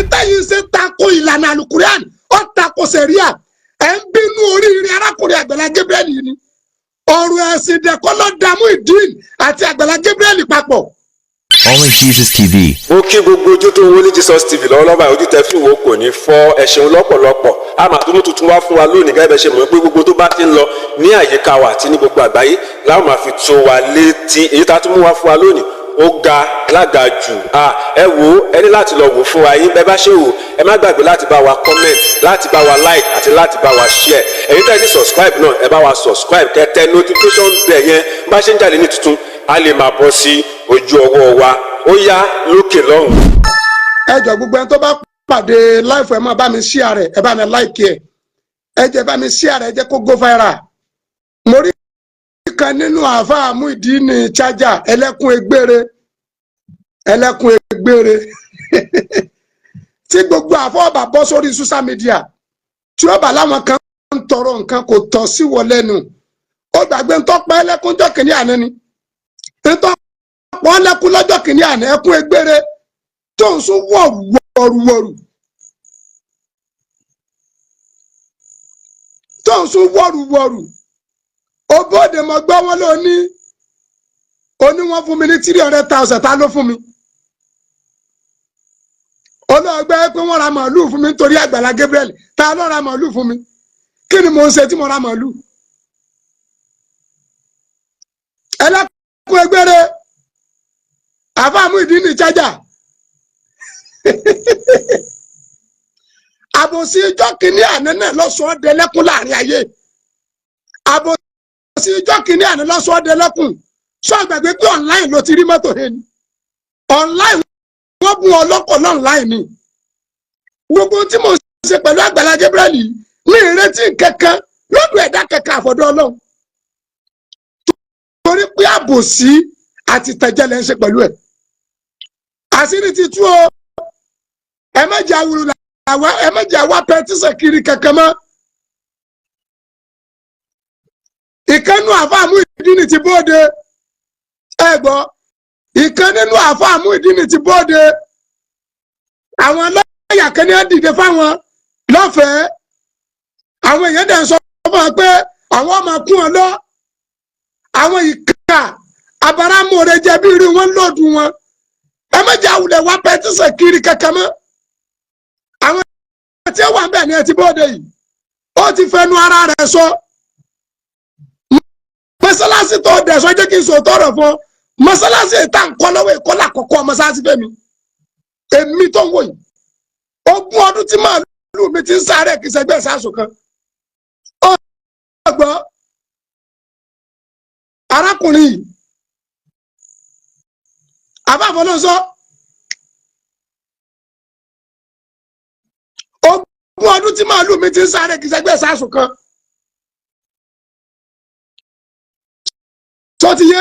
Ìtẹ̀yìn ṣe tako ìlànà àlùkùránì, ó tako sẹ̀ríà. Ẹ̀ ń bínú oríire arákùnrin Àgbàlá Gabriel yìí ni. Ọ̀rọ̀ ẹ̀sìn dẹ̀kọ́ ló da Muyideen àti Àgbàlá Gabriel papọ̀. Only Jesus TV. Mo kí gbogbo ojú tó ń wọlé Jesus TV lọ́wọ́lọ́wọ́ báyìí. Ojú tẹ fi wò kò ní fọ́. Ẹ ṣeun lọ́pọ̀lọpọ̀. A máa tún mú tuntun wá fún wa lónìí. Gẹ́gẹ́ bẹ́ẹ̀ ṣe mọ̀ pé gbogbo tó bá ti ń lọ ní àyíká wa àti ní gbogbo àgbáyé láwọn máa fi tó wa létí. Èyí tá a tún mú wá fún wa lónìí, ó ga lága jù. Ẹ wò ó, ẹ ní láti lọ wò fún wa yín. Bẹ́ẹ̀ bá ṣe wò, ẹ má gbàgbé láti bá wa comment, láti bá wa like àti láti bá wa share. Ẹ̀yin tẹ́ ẹ ti subscribe náà, ẹ bá wa subscribe, kẹ́ tẹ notification bell yẹn. Bá ṣe ń jáde ní tuntun, a lè máa bọ́ sí ojú ọwọ́ wa. Ó yá, lókè lọ́hùn. Ẹ jọ, gbogbo ẹni tó bá pàdé live, ẹ máa bá mi share rẹ̀, ẹ bá mi like ẹ, ẹ jẹ́ bá mi share rẹ̀, ẹ jẹ́ kó go viral. Mo rí kan nínú àáfàá Muyideen Chaja, ẹlẹ́kùn egbére, ẹlẹ́kùn egbére, tí gbogbo àfọwọ́bà bọ́ sórí social media tí ó bá láwọn kan ń tọrọ nǹkan, kò tọ́ sí wọ lẹ́nu. Ó gbàgbé ń tọ́pẹ́ ẹlẹ́kùnjọ́ kìíní àná ni ń tọ́pọ̀ ẹlẹ́kùn lọ́jọ́ kìíní àná, ẹkún egbére tó ń sún wọ̀rù wọ̀rù wọ̀rù, tó ń sún wọ̀rù wọ̀rù. Ó bóde, mọ gbọ́ wọn ló ní oní wọn fún mi ní 300,000. Ta ló fún mi? Olóògbé pé wọ́n ra màálù fún mi nítorí Àgbàlá Gabriel. Ta ló ra màálù fún mi? Kí ni mò ń ṣe tí mo ra màálù? Ẹlẹ́kùn ẹgbẹ́rẹ́, àfáà Muyideen Chaja, àbòsí ijọ́ kìíní àná náà lọ́sọ̀ọ́ dẹlẹ́kùn láàrin ayé. Àbòsí ijọ́ kìíní àná lọ́sọ̀ọ́ dẹlẹ́kùn. Sọ gbàgbé pé online ló ti rí mọ́tò yẹn ni? Online, wọ́n bún ọlọ́kọ̀ online ni. Gbogbo tí mo ṣe pẹ̀lú Àgbàlá Gabriel yìí, mi ìrètí kankan lọ́dọ̀ ẹ̀dá kankan àfọ̀dọ́ Ọlọ́run, torí pé àbòsí àti tẹ̀jẹ̀lẹ̀ ń ṣe pẹ̀lú ẹ̀. Àṣírí ti tú o. Ẹ má jẹ́ awúrú làwa, ẹ má jẹ́ àwa pẹtísẹ̀ kiri kankan mọ́. Ìkànnù àfáà Muyideen ti bóde. Ẹ gbọ́, ìkan nínú àfáà Muyideen ti bóde. Àwọn lọ́ọ̀yà kan ní dìde fáwọn lọ́fẹ̀ẹ́. Àwọn èèyàn dẹ̀ ń sọ fún wọn pé àwọn ọmọ kún ọ lọ. Àwọn ìka abáramóore jẹ bí irú wọn lòdù wọn. Ẹ má jẹ́ àwùlẹ̀ wá pẹtísẹ̀ kiri kankan mọ́. Àwọn tí ó wà ń bẹ̀ ni ẹ ti bóde yìí. Ó ti fẹnu ara rẹ̀ sọ. Mọ́sálásí tó dẹ̀ sọ, jẹ́ kí n sọ tọrọ fún ọ. Mọ́sálásí ìta ń kọ́ lọ́wọ́ ìkọ́lá àkọ́kọ́ mọ́sálásí fẹ́mi èmi tó ń wò yìí, 20 ọdún tí màálù mi ti ń sáré kì í ṣẹgbẹ́ ìsásùn kan. Ó gbọ́, arákùnrin yìí, àbáfọ́ ló sọ, 20 ọdún tí màálù mi ti ń sáré kì í ṣẹgbẹ́ ìsásùn kan. Tó ti yé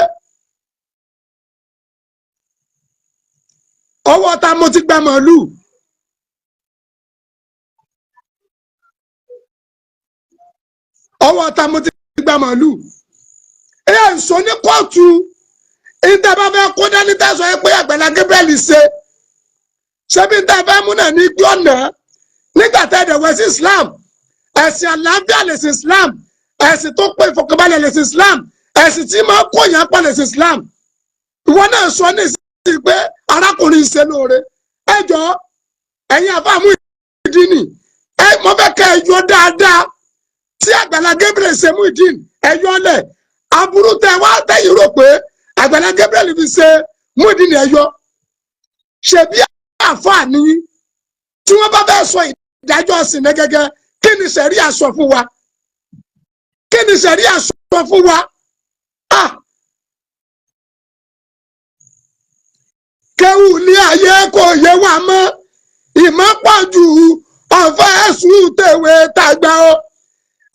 ọwọ́ ta mo ti gba màálù. Ọwọ́ ta mo ti gba màálù. Ẹ ń sọ ní kóòtù ìta bá fẹ́ kó dání tẹ̀sán ẹ pé Àgbàlá Gabriel ṣe ṣebí ìta fẹ́ mú náà ní gbé ọ̀nà nígbà tẹ́ ẹ̀dẹ̀ wẹ̀ sí Islam. Ẹ̀sìn àlàáfíà lè sí Islam, ẹ̀sìn tó pé ìfọ̀kànbalẹ̀ lè sí Islam, ẹ̀sìn tí máa kó yàn pọ̀ lè sí Islam. Ìwọ náà sọ ní ìsìn pé arákùnrin ṣe lóore. Ẹ jọ, ẹ̀yin àfáà Muyideen, ẹ mo fẹ́ kẹ́ ẹ yọ dáadáa tí Àgbàlá Gabriel ṣe Muyideen, ẹ yọ lẹ̀. Aburú tẹ wá tẹ̀yìn rò pé Àgbàlá Gabriel fi ṣe Muyideen, ẹ yọ. Ṣebí àfáà ní tí wọ́n bá fẹ́ sọ ìdájọ́ sìnà gẹ́gẹ́, kí ni sẹ̀ríà sọ fún wa? Kí ni sẹ̀ríà sọ fún wa? Ah, kéwù ní ayé kò yé wa mọ́, ìmọ̀ pọ̀ jù, ọ̀fẹ́ ẹ̀sùn tèwé tàgbà o,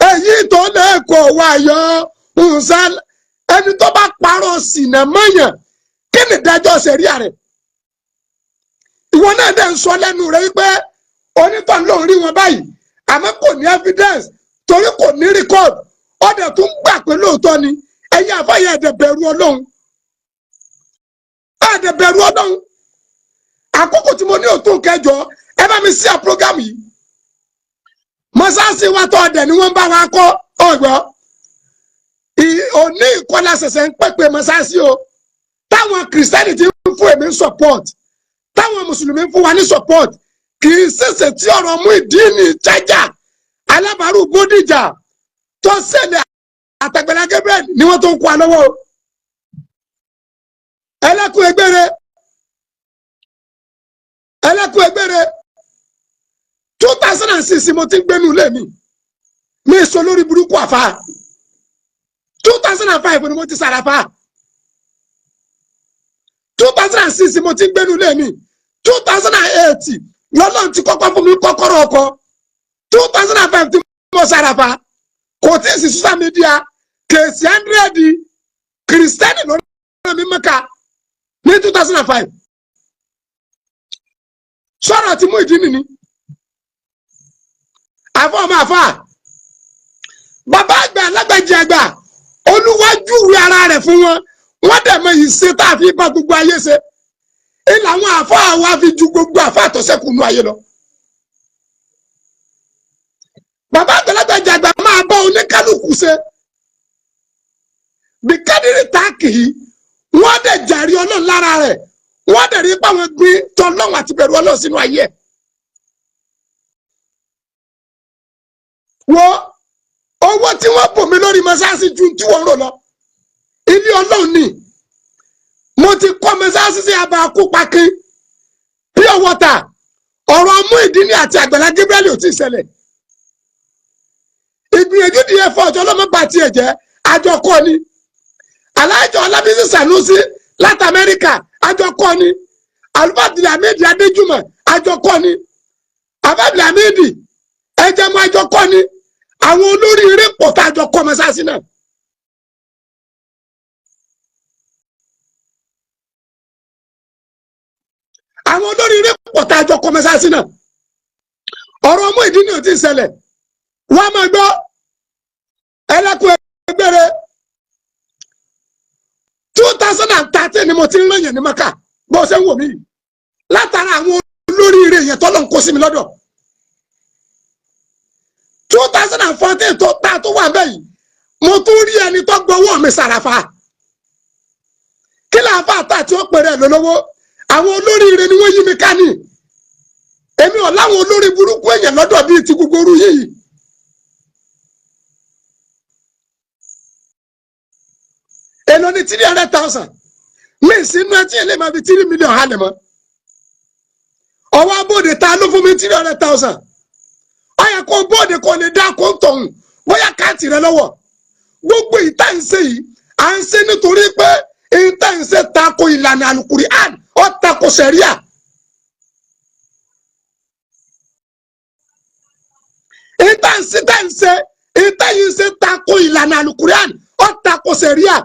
èyí tó lè kó wa yọ ǹsán. Ẹni tó bá parọ́ sìnà mọ́yàn, kí ni ìdájọ́ sẹ̀ríà rẹ̀? Ìwọ náà dẹ̀ ń sọ lẹ́nu rẹ̀ wípé onítàn ló ń rí wọn báyìí, àmọ́ kò ní evidence torí kò ní record. Ó dẹ̀ tún gbà pé lóòótọ́ ni. Ẹ̀yin àfáyẹ̀, ẹ̀dẹ̀ bẹ̀rù Ọlọ́run, ẹ̀dẹ̀ bẹ̀rù Ọlọ́run. Àkókò tí mo ní òtún kẹjọ, Ẹ bá mi sí à program yìí. Mọ́sáàsì wa tó ọdẹ ni wọ́n bá wa kọ́ ọ̀gbọ́. Òní ìkọlà ṣẹ̀ṣẹ̀ ń pèpè mọ́sáàsì o. Táwọn Kìrìsìtẹ́nì ti ń fún èmi ń support, táwọn Mùsùlùmí ń fún wa ní support. Kì í ṣẹ̀ṣẹ̀ tí ọ̀rọ̀ Muyideen Chájà Alábàárù Bódìjà tó ṣẹlẹ̀ àtàgbàlá Gabriel ni wọ́n tó ń kó wa lọ́wọ́ o. Ẹlẹ́kùn ẹgbẹ́rẹ́, ẹlẹ́kùn ẹgbẹ́rẹ́. 2006 mo ti ń gbénu ilé mi. Mi sọ lórí burúkú àfa. 2005 ni mo ti sàràfà. 2006 mo ti ń gbénu ilé mi. 2008 lọ́lọ́run ti kọ́kọ́ fún mi kọ́kọ́rọ́ ọkọ. 2005 tí mo sàràfà, kò tí ì sí social media. Kèsì 100 Kìrìsìtẹ́nì ló rán mi Mẹ́ka ní 2005. Sọ̀rọ̀ tí Muyideen nìní àfọ ọmọ àfọ à bàbá àgbà alágbàjì àgbà olúwájúwe ara rẹ̀ fún wọn. Wọ́n dẹ̀ mọ ìṣe tá a fi bá gbogbo ayé ṣe ilà. Àwọn àfọ àwa fi ju gbogbo àfọ àtọ̀sẹ́kù nú ayé lọ. Bàbá àgbàlagbàjì àgbà máa bá oníkálukú ṣe bí kádìrì táàkì yìí. Wọ́n dẹ̀ jàrí Ọlọ́run lára rẹ̀. Wọ́n dẹ̀ rí pàwọn gbin tọ́lọ́run àti bẹ̀rù Ọlọ́run sínú ayé ẹ̀. Wo owó tí wọ́n bò mí lórí mọ́sáàsì ju tí wọ́n rò lọ. Ilé Ọlọ́run ni mo ti kọ́ mọ́sáàsì sí abà kópakin pure water. Ọ̀rọ̀ Muyideen àti Àgbàlá Gabriel ò tí ì ṣẹlẹ̀. Ìgbìyànjú di ẹ̀fọ́ ọjọ́ ọlọ́mọ bá tiẹ̀ jẹ́ àjọkọ́ ni. Alájọ Ọlábísí Sanusi láti Amẹ́ríkà, àjọkọ́ ni. Alubabdul Hamid Adéjúmọ̀, àjọkọ́ ni. Ababdul Hamid ẹjẹmọ, àjọkọ́ ni. Àwọn olórí eré pọ̀ tá àjọkọ́ mọ́sáàsì náà. Àwọn olórí eré pọ̀ tá àjọkọ́ mọ́sáàsì náà. Ọ̀rọ̀ Muyideen ò tí ì ṣẹlẹ̀. Wọ́n máa gbọ́ ẹlẹ́kùn ẹgbẹ́rẹ́. 2013 ni mo ti ń rán yẹn ní Maka. Bó ṣe ń wò mí látara àwọn olóríire yẹn tọ́lọ̀ ń kó sí mi lọ́dọ̀. 2014 tó ta tó wà bẹ́ẹ̀ yìí, mo tún rí ẹni tó gbowó mi sàràfà. Kí láǹfà tá àti ó pèrè ẹ̀ lólówó? Àwọn olóríire ni wọ́n yí mi ká ní. Èmi ò láwọn olórí burúkú èèyàn lọ́dọ̀ bíi ti gbogbo orú yìí. Èlò ní 300,000 mí sínú ẹtí ẹ̀ lè máa fi 3 million halẹ̀ mọ́. Ọwọ́ abóde ta ló fún mi 300,000? Ó yẹ kó bóde kó lè dá kó ń tọ̀hún bóyá káàtì rẹ lọ́wọ́. Gbogbo ìta ń ṣe yìí, à ń ṣe nítorí pé ìta ń ṣe tako ìlànà Al-Qur'an, ó tako sẹ̀ríà. Ìta ń ṣe tá ń ṣe ìta yìí ń ṣe tako ìlànà Al-Qur'an, ó tako sẹ̀ríà.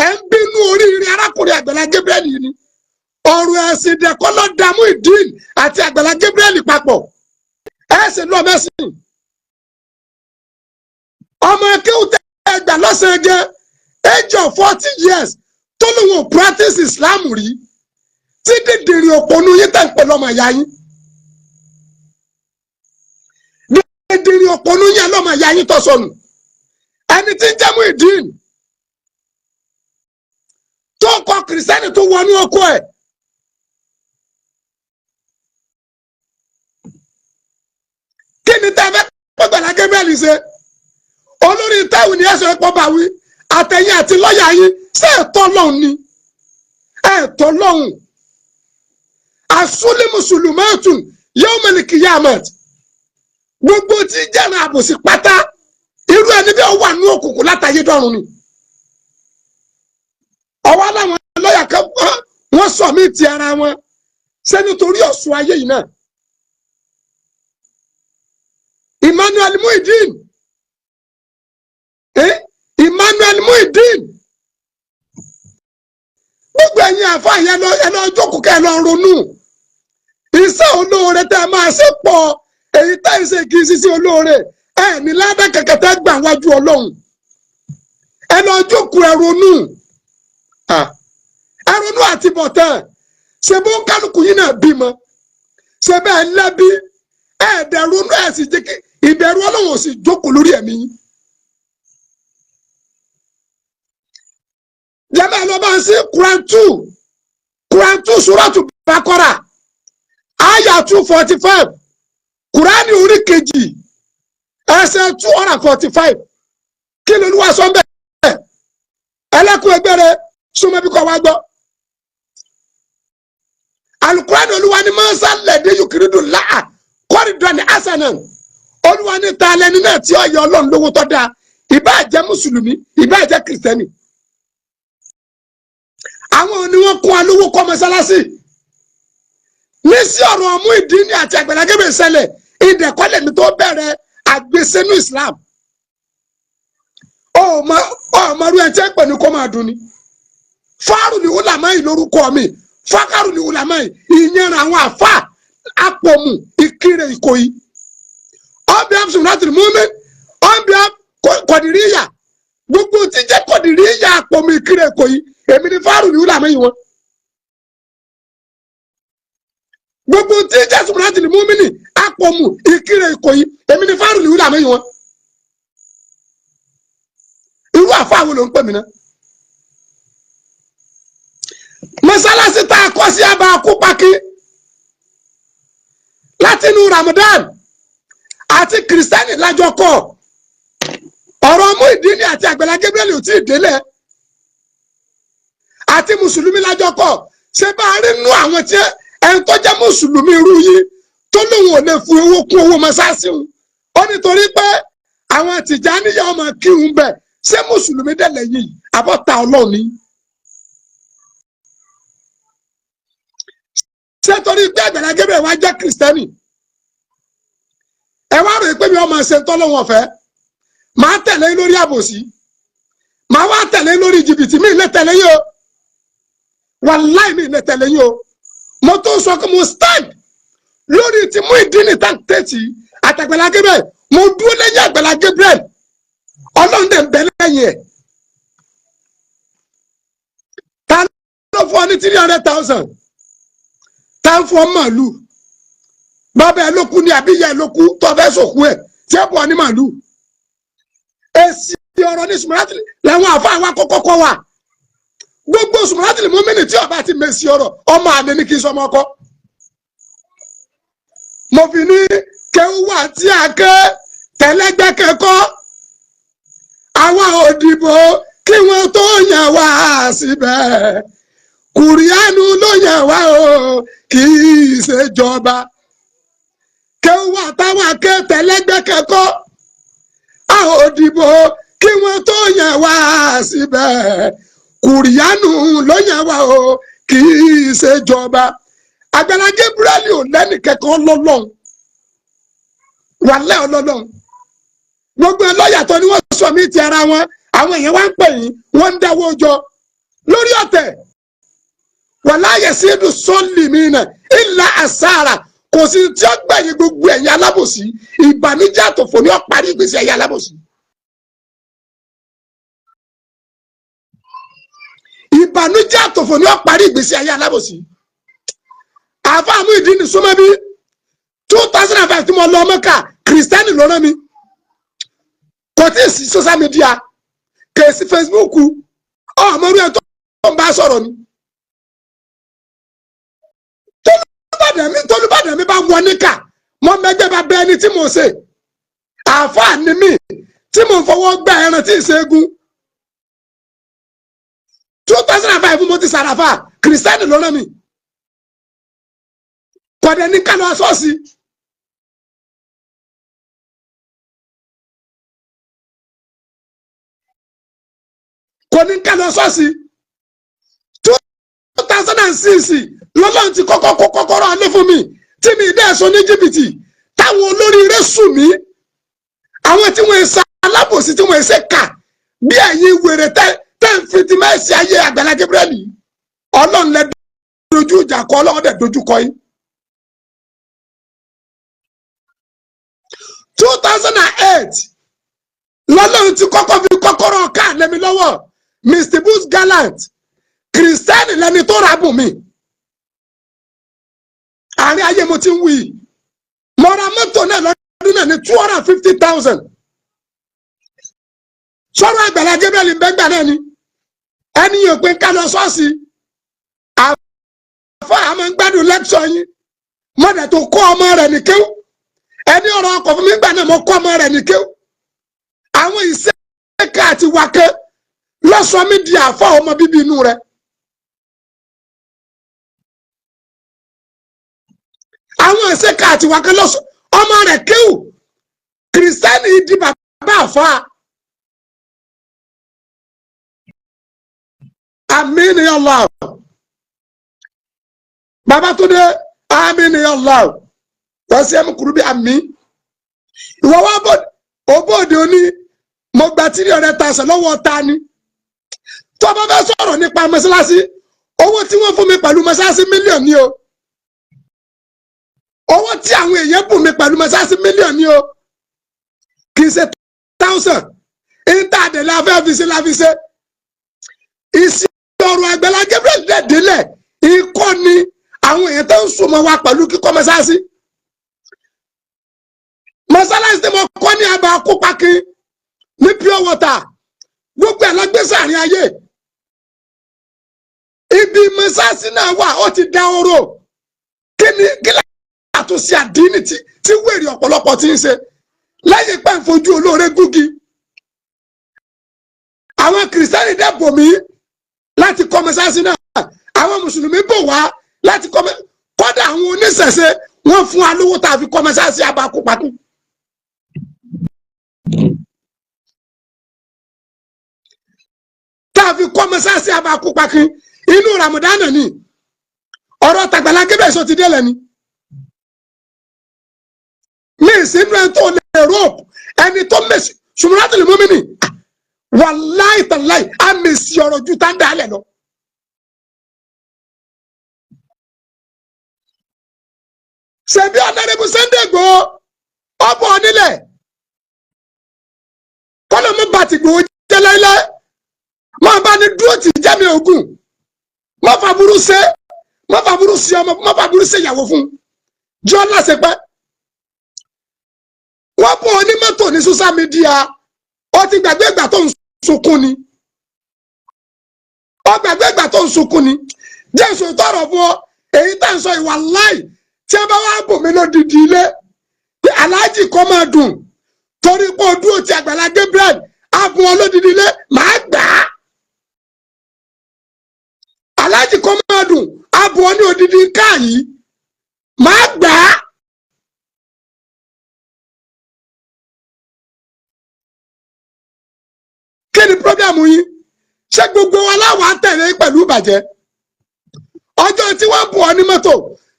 Ẹ̀ ń bínú oríire arákùnrin Àgbàlá Gabriel yìí ni. Ọ̀rọ̀ ẹ̀sìn dẹ̀kọ́ ló dá Muyideen àti Àgbàlá Gabriel papọ̀. Ẹ̀ sì lọ mẹ́sìn ọmọ akéwù tẹ ẹgbà lọ́sẹ̀ gẹ́ age of 40 years tó lóun ò practice Islam rí, tí dídìrín òpònú yín tẹ̀ ń pè lọ́mọ ìyá yín, dídìrín òpònú yín lọ́mọ ìyá yín tó sọnù. Ẹni tí ń jẹ́ Muyideen tó kọ Kìrìsìtẹ́nì tó wọnú ọkọ ẹ̀, kí ni tẹ́ fẹ́ Àgbàlá Gabriel ṣe? Olórí táwọn ni ẹsẹ̀ pọ̀ bá wí àtẹ̀yìn àti lọ́ọ̀yà yín. Ṣé ẹ̀tọ́ lọ́hùn ni? Ẹ̀tọ́ lọ́hùn. Àsúlẹ̀ mùsùlùmọ́ọ̀tún yawmal qiyamah. Gbogbo tí jẹ́ràn àbòsí pátá, irú ẹni bí ó wà ní òkùnkùn látàyé dọ́run ni. Ọwọ́ láwọn lọ́ọ̀yà kan wọ́n sọ mí ti ara wọn ṣé nítorí ọ̀sùn ayé yìí náà. Emmanuel Muyideen, Emmanuel Muyideen, gbogbo ẹ̀yin àfa yẹn lọ, ẹ lọ jókòó kẹ́ ẹ lọ ronú. Iṣẹ́ olóore tẹ́ ẹ máa ṣe pọ̀. Èyí tẹ́ ẹ ṣe kì í ṣiṣẹ́ olóore. Ẹ ní ládàá kẹ̀kẹ́ tẹ́ gbà wájú Ọlọ́run. Ẹ lọ jókòó, ẹ ronú, ẹ ronú àti bọ̀tán. Ṣe bó ń kálukú yín náà bímọ? Ṣe bẹ́ẹ̀ lẹ́bi ẹ̀ẹ́dẹ̀rú ẹ̀ sì jẹ́ kí ìbẹ̀rù Ọlọ́run ò sì jókòó lórí ẹ̀mí yín. Jẹ́mẹ̀ ló bá ń sí Quran 2, Quran 2, Suratu Bakora, aya 245, Quran orí kejì, ẹsẹ̀ 245. Kí ló wá sọ bẹ́ẹ̀? Ẹlẹ́kùn ẹgbẹ́ rẹ súnmọ́ bí kò wá gbọ́. Alukurani Olúwa ni mọ́sá lẹ́dí yukiridu láà kọ́rìdọ́ ni asanan. Olúwa ní ta lẹni náà tí ó yẹ Ọlọ́run lówó tó dáa, ìbáà jẹ́ mùsùlùmí, ìbáà jẹ́ kìrìsìtẹ́nì. Àwọn ni wọ́n kún alówó kọ́ mọ́sálásì. Ní sí ọ̀rọ̀ ọmú ìdíní àti Àgbàlá Gabriel ṣẹlẹ̀, ìdẹ̀kọ́lẹ̀ mi tó bẹ̀rẹ̀ àgbèsẹ́nu Islam. Ọmọ ọmọrú ẹ tí ẹ pè ní kó máa dùn ni. Fáàrù ni wúlàmá yìí lórúkọ mi, fákàrù ni wúlàmá yìí, ìyẹn àwọn àfa àpòmù Ìkirè Ìkòyí. On behalf Sùnàtì Mùmí, on behalf Kọ̀dìríyà, gbogbo tí jẹ́ Kọ̀dìríyà, àpòmù Ìkirè Ìkòyí, èmi ni fáàrù ni wúlàmá yìí wọn. Gbogbo tí jẹ́ Sùnàtì Mùmí ni àpòmù Ìkirè Ìkòyí, èmi ni fáàrù ni wúlàmá yìí wọn. Irú àfa wo ló ń pè mí náà? Mọ́sálásí tá a kọ́ sí abá kópákí láti inú Ramadan àti kìrìsìtẹ́nì lájọ kọ́. Ọ̀rọ̀ Muyideen àti Àgbàlá Gabriel ò tí ì délẹ̀, àti mùsùlùmí lájọ kọ́. Ṣé bá a rí nú àwọn tí ẹni tó jẹ́ mùsùlùmí irú yìí tó lóun ò lè fi owó kún owó mọ́sálásí òun, ó nítorí pé àwọn Tìjàníyà ọmọ kírun bẹ̀. Ṣé mùsùlùmí dẹ̀ lẹ́yìn àbọ̀tà Ọlọ́run ni? Ṣé torí pé Àgbàlá Gabriel wá jẹ́ kìrìsìtẹ́nì, ẹ wá rò pé mi ọmọ ṣe ń tọ́lọ́wọ́n ọ̀fẹ́, màá tẹ̀lé lórí àbòsí, màá wá tẹ̀lé lórí jìbìtì? Mi lè tẹ̀lé yín o, wàláì mi lè tẹ̀lé yín o. Mo tó sọ pé mo stand lórí ti Muyideen tàǹtẹ̀tì àtàgbàlá Gabriel. Mo dúró lẹ́yìn Àgbàlá Gabriel, Ọlọ́run dẹ̀ ń bẹ lẹ́yìn ẹ̀. Ta ló fún ọ ní 300,000? Tá ń fún ọ màálù? Bàbá ẹ ló kú ni àbí ìyá ẹ ló kú tó fẹ́ sòkú ẹ tí ẹ bọ̀ ní màálù? Èsì ọ̀rọ̀ ní sùmùràtì làwọn àfa wa kọ́kọ́ kọ́ wa. Gbogbo sùmùràtì mọ́mìnì tí ọba ti mèsì ọ̀rọ̀, ọmọ àlè ní kí n sọmọ ọkọ. Mo fi ní kéwà tí a ké tẹ́lẹ́gbẹ́ kẹ́kọ́, àwa òdìbò kí wọ́n tó yàn wá síbẹ̀, kùrìánù ló yàn wá o, kì í ṣèjọba. Kéwà táwa ké tẹ́lẹ́gbẹ́ kẹ́kọ́, a ò dìbò kí wọ́n tó yàn wá síbẹ̀, kùrìánù ló yàn wá o, kì í ṣèjọba. Àgbàlá Gabriel ò lẹ́nì kẹ́kọ̀ọ́ lọ́lọ́run, wàlẹ́ ọlọ́lọ́run. Gbogbo ẹlọ́yàtọ̀ ni wọ́n sọ mí ti ara wọn. Àwọn èèyàn wá ń pè yín, wọ́n ń dáwọ́ jọ lórí ọ̀tẹ̀. Wàlá yẹsídù sọ́ọ̀lì mi nà ìlà àsára, kò sí tí ó gbẹ̀yìn gbogbo ẹ̀yin alábòsí. Ìbànújẹ́ àtòfò ni ó parí ìgbésí ẹ̀yin alábòsí. Ìbànújẹ́ àtòfò ni ó parí ìgbésí ayé alábòsí. Àáfàá Muyideen ní súnmọ́ bí 2005 tí mo lọ Mẹ́kà, kìrìsìtẹ́nì ló rán mi. Kò tí ì sí social media, kè sí Facebook, ọmọ orí ẹ tó ń bá sọ̀rọ̀ ni. Tolúbàdàn mi bá wọ níkà mọ mẹgbẹ́ bá bẹ ẹni tí mo ṣe. Àáfàá ni mí tí mo fọwọ́ gbá ẹran tí ì ṣe egun. 2005 mo ti sàràfà, kìrìsìtẹ́nì ló rán mi. Kọ̀dẹ̀ ní kálọ̀ ṣọ́ọ̀ṣì. Kò ní kálọ̀ ṣọ́ọ̀ṣì. 2006 lọ́lọ́run ti kọ́kọ́ kó kọ́kọ́rọ́ alẹ́ fún mi tí mi dẹ́ sọ ní jìbìtì táwọn olóríire sùn mí, àwọn tí wọ́n ṣe alábòsí, tí wọ́n ṣe kà bí ẹ̀yin wèrè tẹ́ ń fi ti mẹ́sì ayé Àgbàlá Gabriel. Ọlọ́run lẹ dojú ìjà kọ, Ọlọ́run dẹ̀ dojú kọ yín. 2008 lọ́lọ́run ti kọ́kọ́ fi kọ́kọ́rọ́ ká lẹ́mi lọ́wọ́. Mr Bush Gallant, kìrìsìtẹ́nì lẹni tó ra bùn mi. Àárín ayé mo ti ń wí. Mo ra mọ́tò náà lọ́dún náà ní 250,000. Sọ̀rọ̀ Àgbàlá Gabriel ń bẹ́gbà náà ni ẹni yóò pé ká lọ ṣọ́ọ̀ṣì. Àfa àmọ́ ń gbádùn lẹ́kṣọ̀ yín. Mọ̀dẹ̀ tó kọ́ ọmọ rẹ̀ ní kéwú. Ẹni ọ̀rọ̀ ọkọ̀ fún mi gbà náà, mo kọ́ ọmọ rẹ̀ ní kéwú. Àwọn ìṣèkà àti wákẹ́ lọ́sọ̀ mi di àfa ọmọ bíbí inú rẹ̀. Àwọn ìṣèkà àti wákẹ́ lọ́sọ̀ ọmọ rẹ̀ kéwú. Kìrìsìtẹ́nì di bàbá àfa. Àmín ya Allah. Bàbá tó dé, àmín ya Allah. Wọ́n sì ẹ̀mú kúrú bí àmín. Ìwọ wá bọ̀ òbóòdì òní, mo gba 300,000 lọ́wọ́ ta ni. Tó o bá fẹ́ sọ̀rọ̀ nípa mọ́ṣáláṣí, owó tí wọ́n fún mi pẹ̀lú mọ́ṣáláṣí mílíọ̀nù ni o. Owó tí àwọn èèyàn bùn mi pẹ̀lú mọ́ṣáláṣí mílíọ̀nù ni o. Kì í ṣe thousand. Ìta àdè la fẹ́ fi ṣe la fi ṣe. Ìsì ọ̀rọ̀ Àgbàlá Gabriel dẹ̀ délẹ̀, ikọ́ ni àwọn èèyàn tó ń súnmọ́ wa pẹ̀lú kíkọ́ mọ́ṣáláṣí. Mọ́ṣáláṣí tí mo kọ́ ní abà kópaki ní pure water, gbogbo ẹ̀ lọ́gbẹ́sẹ̀ àárín ayé. Ibi mọ́ṣáláṣí náà wà, ó ti dá oró. Kí ni kí látúnṣe àdínì tí wèrè ọ̀pọ̀lọpọ̀ ti ń ṣe lẹ́yìn pẹ́ ń fojú olóore gúgi. Àwọn kìrìsìtẹ́nì dẹ̀ bò mí láti kọ́ mọ́ṣáláṣí náà. Àwọn mùsùlùmí bò wá láti kọ́ mọ́. Kọ́dà àwọn oníṣẹ̀ṣe wọ́n fún wa lówó tá a fi kọ́ mọ́ṣáláṣí abakúpakú. Tá a fi kọ́ mọ́ṣáláṣí abakúpakú inú Ramadana ni ọ̀rọ̀ tàgbàlá Gabriel sọ ti délẹ̀ ni. Mi ìsínú ẹni tó lè rope ẹni tó mèsì sùmùràtìlì mọ́mìnì wàláì tàláì á mèsì ọ̀rọ̀ ju tá ń dálẹ̀ lọ. Ṣebí ọ̀nàrẹ́bù Sunday Igboho ọ̀bọ̀ onílẹ̀ kọ́lọ́ mú bàtì Igboho jẹ́ láíláí, máa bá ní dúró tì jẹ́mi ogun, má fàbúrú ṣe, má fàbúrú ṣe ọmọ, má fàbúrú ṣe ìyàwó fún jọ́ lásìpẹ́. Wọ́n bọ̀ onímọ́tò ní social media, ó ti gbàgbé ìgbà tó ń sunkún ni, ó gbàgbé ìgbà tó ń sunkún ni. Jésù tọrọ fún ọ èyí tá à ń sọ ìwà láì tí ẹ bá wá bò mí lódìdí ilé pé aláàjì kọ́ máa dùn torí pé o dúró ti Àgbàlá Gabriel á bùn ọ lódìdí ilé, màá gbà á. Aláàjì kọ́ máa dùn á bùn ọ ní odidi káà yìí, màá gbà á. Kí ni pírọ́bíàmù yín? Ṣé gbogbo wa láwa tẹ̀lé pẹ̀lú ìbàjẹ́? Ọjọ́ tí wọ́n bùn ọ ní mọ́tò,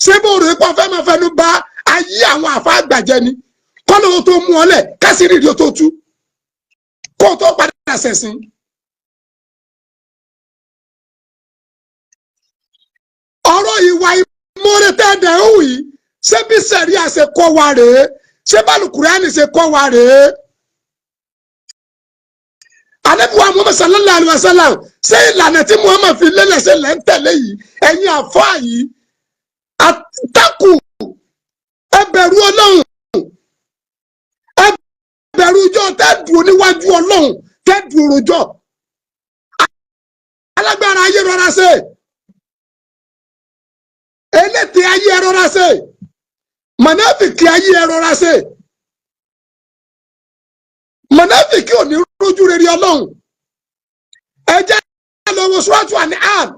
ṣé bó rò pọ̀ fẹ́ máa fẹnu bà ayé àwọn àfa àgbàjẹ́ ni? Kọ́lọ́ tó mú ọ lẹ̀ kásìrì rí o tó tú kó o tó padà ṣẹ̀sìn. Ọ̀rọ̀ ìwà ìmọ̀ọ́rẹ́ tẹ́ẹ̀dẹ̀ ń hù yìí, ṣé bí sẹ̀ríà ṣe kọ́ wa rèé? Ṣé bálùkùránì ṣe kọ́ wa rèé? Ànábì wa Muhammad sallallahu alayhi wa sallam, ṣé ìlànà tí Muhammad fi lélẹ̀ ṣe lẹ́ ń tẹ̀lé yìí? Ẹ̀yin àfáà yìí, àtàkù, ẹ bẹ̀rù Ọlọ́run, ẹ bẹ̀rù ọjọ́ tẹ́ dùn oníwájú Ọlọ́run, tẹ́ dùn òròjọ́. Alágbára ayé rọra ṣe, elétè ayé ẹ rọra ṣe, mọ̀nàfìkì ayé ẹ rọra ṣe, mọ̀nàfìkì ò ní rójú rere Ọlọ́run. Ẹ jẹ́ lọ́wọ́ Suratu An'am,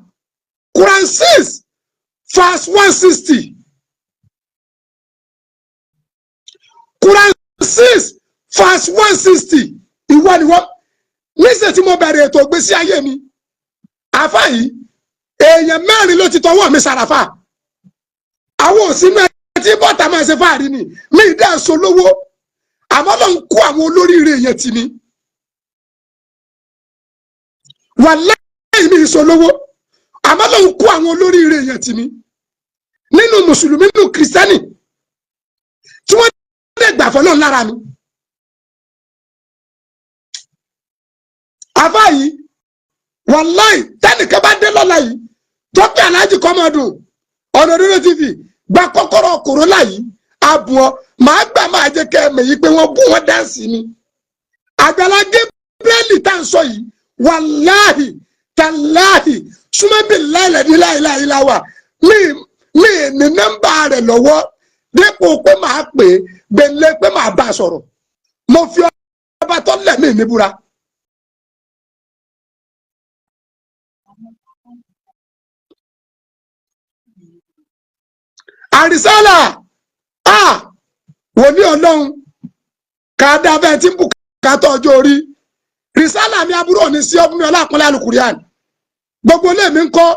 Quran 6 verse 160. Quran 6 verse 160. Ìwọ ni wọ́n níṣẹ́ tí mo bẹ̀rẹ̀ ètò ìgbésí ayé mi. Àfa yìí, èèyàn mẹ́rin ló ti tọwọ́ mi sàràfà. Àwọn òsínú ẹ tí bọ́tà máa ṣe fáàrí ni mi ì dẹ́ so lówó, àmọ́ ló ń kó àwọn olóríire èèyàn tì mí. Wàláhì mi ì so lówó, àmọ́ ló ń kó àwọn olóríire èèyàn tì mí nínú mùsùlùmí, nínú kìrìsìtẹ́nì tí wọ́n dẹ̀ gbà fọlọ́n lára mi. Àfa yìí, wàláì tẹnìkan bá dé lọ́la yìí tó pé aláàjì kọ́ máa dùn ọ̀nà òdodo TV Gba kọ́kọ́rọ́ Corolla yìí, abùn ọ, màá gbà, máa jẹ́ kẹ́ ẹ mọ̀ yìí pé wọ́n bú wọn dáǹsì ni. Àgbàlá Gabriel tá à ń sọ yìí, wàláhì tàláhì, súnmọ́bì láìláì láìláìláwà, mi mi ní nọ́mbà rẹ̀ lọ́wọ́ dépò pé màá pè é gbẹ̀lẹ́ pé màá bá a sọ̀rọ̀. Mo fi ọba tó lẹ̀mí mi búra. Àrísálà a wòlíì Ọlọ́run ká dá bẹ́ẹ̀ tí ń bùkátà ọjọ́ orí rìsálà mi, aburú òní sí ọbúnmi ọlápọ̀nlé alukurian. Gbogbo ilé mi ń kọ́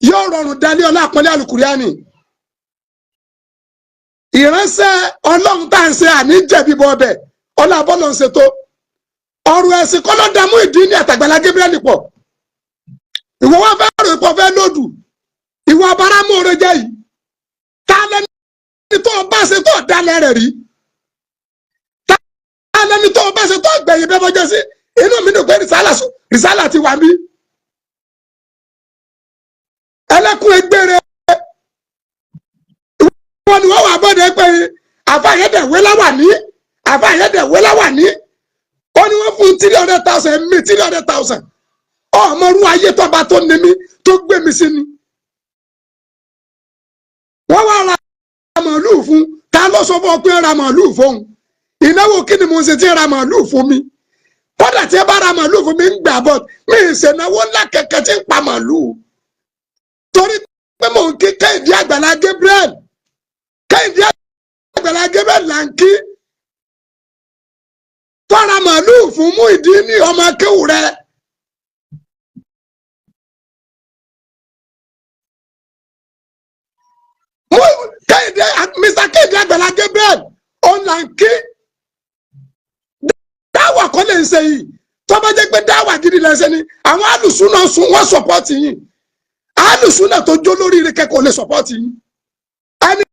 yóò rọrùn dalé ọlápọ̀nlé alukuriani. Ìránṣẹ́ Ọlọ́run tá à ń ṣe àní jẹ̀bi bọ́ ọbẹ̀ ọlábọ́lọ́ ń ṣètò ọ̀rọ̀ ẹ̀sìn kọ́lọ́dàmú ìdí ní àtàgbàlá Gabriel pọ̀. Ìwọ wá fẹ́ rò pọ̀ fẹ́ lòdù ìwọ abáramóore jẹ́ yìí. Ta lẹni tó o bá ṣe tó o dalẹ̀ rẹ̀ rí? Ta lẹni tó o bá ṣe tó o gbẹ̀yìn bẹ́ẹ̀ bọ́jọ́ sí? Inú mi dùn pé rìsálà ti wà mí. Ẹlẹ́kùn egbére ìwọ ni wọ́n wà bọ́dẹ pé àfàyẹ́dẹ̀wé láwà ní, àfàyẹ́dẹ̀wé láwà ní. Ó ní wọ́n fún 300,000 mi, 300,000. Ọmọrú ayé tọba tó ní mi tó gbé mi sí ni. Wọ́n wá ra màálùú fún. Ta ló sọ fún ọ pé ra màálùú fóun? Ìnáwó kí ni mo ń ṣe tí ń ra màálùú fún mi? Kódà tí ẹ bá ra màálùú fún mi ń gbà bọ́ mi ì ṣènáwó ńlá kẹ̀kẹ́ tí ń pa màálùú, torí pé mò ń kí Kẹ́hìndé Àgbàlá Gabriel. Kẹ́hìndé Àgbàlá Gabriel là ń kí tọ́ra màálùú fún Muyideen ní ọmọ akéwù rẹ. Kẹ́hìndé, Mr. Kẹ́hìndé Àgbàlá Gabriel òun là ń kí. Dáwà kọ́ lè ń ṣe yìí. Tó bá jẹ́ pé dáwà gidi lè ń ṣe ni, àwọn alùsùnà sùn wọ́n sọ̀pọ̀tì yìí. Alùsùnà tó jó lórí ire kẹ́kọ̀ọ́ lè sọ̀pọ̀tì yìí. Ẹni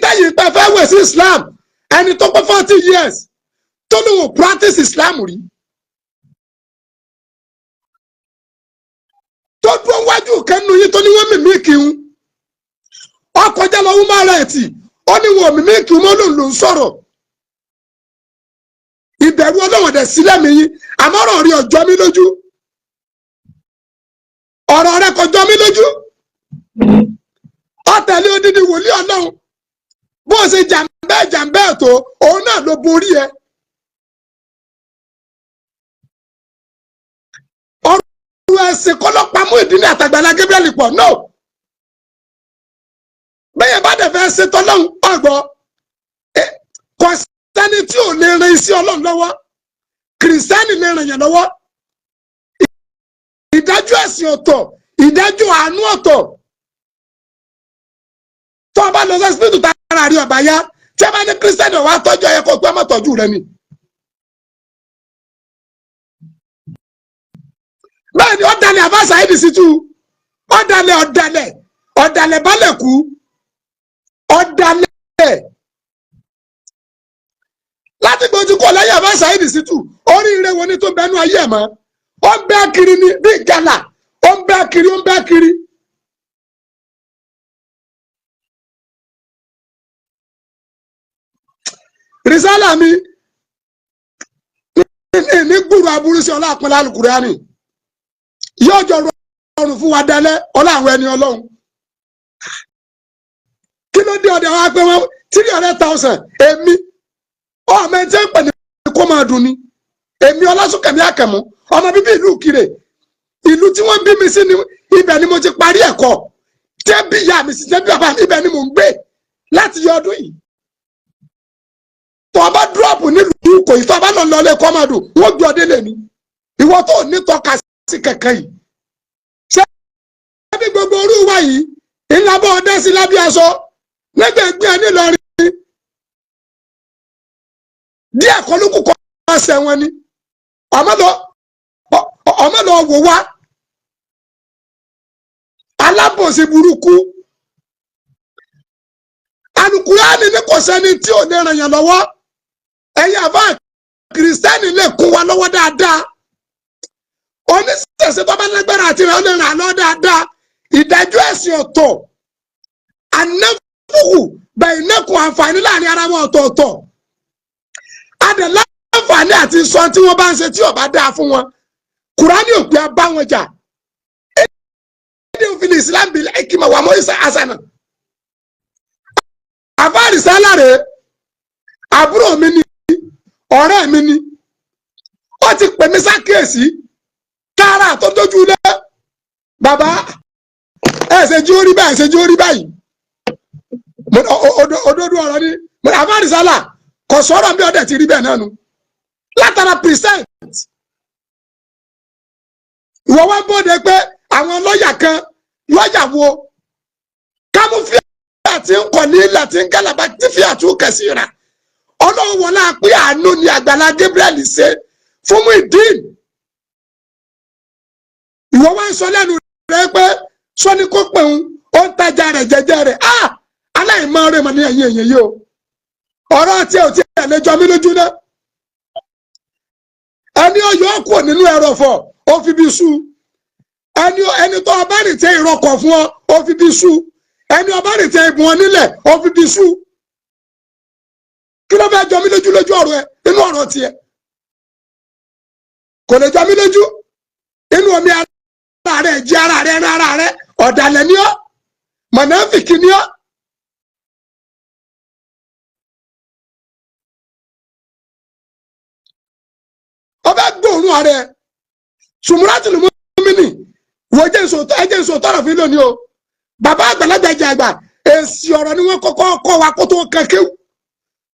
tẹ́yìn pé fẹ́ wẹ̀ sí Islam, ẹni tó pé 40 years tó lóun ò practice Islam rí, tó dúró wájú kẹ́nu yìí tó ní wọ́n mímí kí n ọkọjá lọ human rights, ó ní wọn mímí kí n mọ́ lòun ló ń sọ̀rọ̀. Ìbẹ̀rù Ọlọ́run dẹ̀ sílẹ̀ mi yín, àmọ́ ọ̀rọ̀ rí ọjọ́ mi lójú, ọ̀rọ̀ rẹ kọjọ́ mi lójú. Ọ̀tẹ̀lé odidi wòlíì Ọlọ́run, bó o ṣe jàǹbẹ́ jàǹbẹ́ tó, òun náà ló borí ẹ. Ọ̀rọ̀ ẹ̀sìn kọ́lọ́pàá Muyideen àtàgbàlá Gabriel pọ̀ no. Bẹ́ẹ̀ bá dẹ̀ fẹ́ ṣe tọ́lọ́hún ọ̀gbọ́, kò sẹ́ni tí ò lè ran iṣẹ́ Ọlọ́run lọ́wọ́. Kìrìsìtẹ́nì lè ràn yàn lọ́wọ́. Ìdájọ́ ẹ̀sìn ọ̀tọ̀, ìdájọ́ àánú ọ̀tọ̀. Tó o bá lọ sọ́sibítù tára rí ọ̀bà yá, tí a bá ní kìrìsìtẹ́nì ọ̀wá tọ́jú ẹ̀yẹ kó pé ọmọ tọ́jú rẹ ni. Bẹ́ẹ̀ ni ọ̀dàlẹ̀ àbáṣà ẹ̀dì sí tú, ọ̀dàlẹ̀ ọ̀dàlẹ̀ ọ̀dàlẹ̀ balẹ̀ kú ọ̀dàlẹ̀ láti gbójú kọ lẹ́yìn àbáṣà ẹ̀dì sí tú. Oríire wo ni tó bẹnu ayé ẹ̀ mọ́? Ó ń bẹ́ kiri ni bí gàlà, ó ń bẹ́ kiri, ó ń bẹ́ kiri. Rìsálà mi ní gbúrú aburú sí ọlá àpẹẹrẹ alukùránì yóò jọ rọrùn fún wa dalẹ̀ ọlá àwọn ẹni Ọlọ́run. Kí ló dé ọdẹ wa pé wọn 300,000? Èmi ọmọ ẹni tí ń pè ní kó máa dùn ni. Èmi Ọlásùnkànmí Àkànmú, ọmọ bíbí ìlú Ìkirè, ìlú tí wọ́n bí mi sí ni ibẹ̀ ni mo ti parí ẹ̀kọ́, tẹ́ bí ìyá mi sí, tẹ́ bí bàbá mi, ibẹ̀ ni mò ń gbé láti yọ ọdún yìí. Tó o bá dúrọ́ọ̀pù nílùú Ìkòyí, tó o bá lọ lọlé kó máa dùn, wọ́n gbé ọdẹ lè ní ìwọ tó ní tọ́ka sí kẹ̀kẹ́ yìí. Ṣé bí gbogbo orú wa yìí ńlábọ̀ ọdẹ sí lábẹ́ aṣọ nígbà ẹgbẹ́ ẹ nílọrin díẹ̀ kọ́ ló kù kọ́ ọ̀sẹ̀ wọn ni ọmọ lọ wò wá alábòsí burúkú. Alukurani ní kò sẹ́ni tí ò lè ràn yàn lọ́wọ́. Ẹ̀yin àbá kìrìsìtẹ́nì lè kún wa lọ́wọ́ dáadáa, oníṣẹ̀ṣẹ̀ tó bá lágbára àti rẹ̀ ó lè ràn án lọ́wọ́ dáadáa. Ìdájọ́ ẹ̀sìn ọ̀tọ̀. Anáfùkù bẹ̀yìnẹ́kùn àǹfààní láàrin ara wọn ọ̀tọ̀ọ̀tọ̀. Adẹ̀ láǹfààní àti sọ tí wọ́n bá ń ṣe tí ó bá dáa fún wọn. Kùránì ò pé a bá wọn jà. Èdè òfin Islam bil hikma wà mọ́ ìsà àṣànà. Àfáàrí sálàrè àbúrò mi ni, ọ̀rẹ́ mi ni, ó ti pè mí sákèésí tààrà tó dójú ilé. Bàbá ẹ ṣe jí ó rí báyìí, ṣe jí ó rí báyìí. Òdodo ọ̀rọ̀ ni. Àfáàrí sálà kò sọ̀rọ̀ bí ọ̀dẹ̀ ti rí bẹ́ẹ̀ náà nu látara percent. Ìwọ wá bóde pé àwọn lọ́ọ̀yà kan, lọ́ọ̀yà wo kámúfíà tí ń kọ̀ ní ilẹ̀ tí ń gálàbà tí fíà tún kẹ̀sí rà. Ọlọ́run wọlé pé àánú ni Àgbàlá Gabriel ṣe fún Muyideen. Ìwọ wá ń sọ lẹ́nu rẹ pé sọ́ni kó pè ń ó ń tajà rẹ̀ jẹ́jẹ́ rẹ̀. Ah, aláìmọ́ rẹ̀ mọ̀ ní ẹ̀yìn ẹ̀yìn yìí o. Ọ̀rọ̀ tí ò tí ẹ̀ lè jọ mí lójú náà, ẹni ọyọ́ kù nínú ẹrọ̀fọ̀ ó fi bí sú ẹni tó ọba rìn tẹ ìrọkọ̀ fún ọ, ó fi bí sú ẹni ọba rìn tẹ ìbùn ọ nílẹ̀, ó fi bí sú. Kí ló fẹ́ jọ mí lójú lójú ọ̀rọ̀ ẹ? Inú ọ̀rọ̀ tiẹ̀ kò lè jọ mí lójú. Inú omi ara rẹ jẹ ara rẹ, ẹran ara rẹ. Ọ̀dàlẹ̀ ni ọ́, mọ̀nàfìkì ni ọ́. Ọbẹ̀ gbóòórùn ara ẹ sùmùràtìlù mọ́mìnì wò. Jẹ́ nsọ ẹ, jẹ́ nsọ tọrọ fún lónìí o. Bàbá àgbàlagbà jẹ àgbà, èsì ọ̀rọ̀ ni wọ́n kọ́kọ́ kọ́ wa kó tó kan kéwù,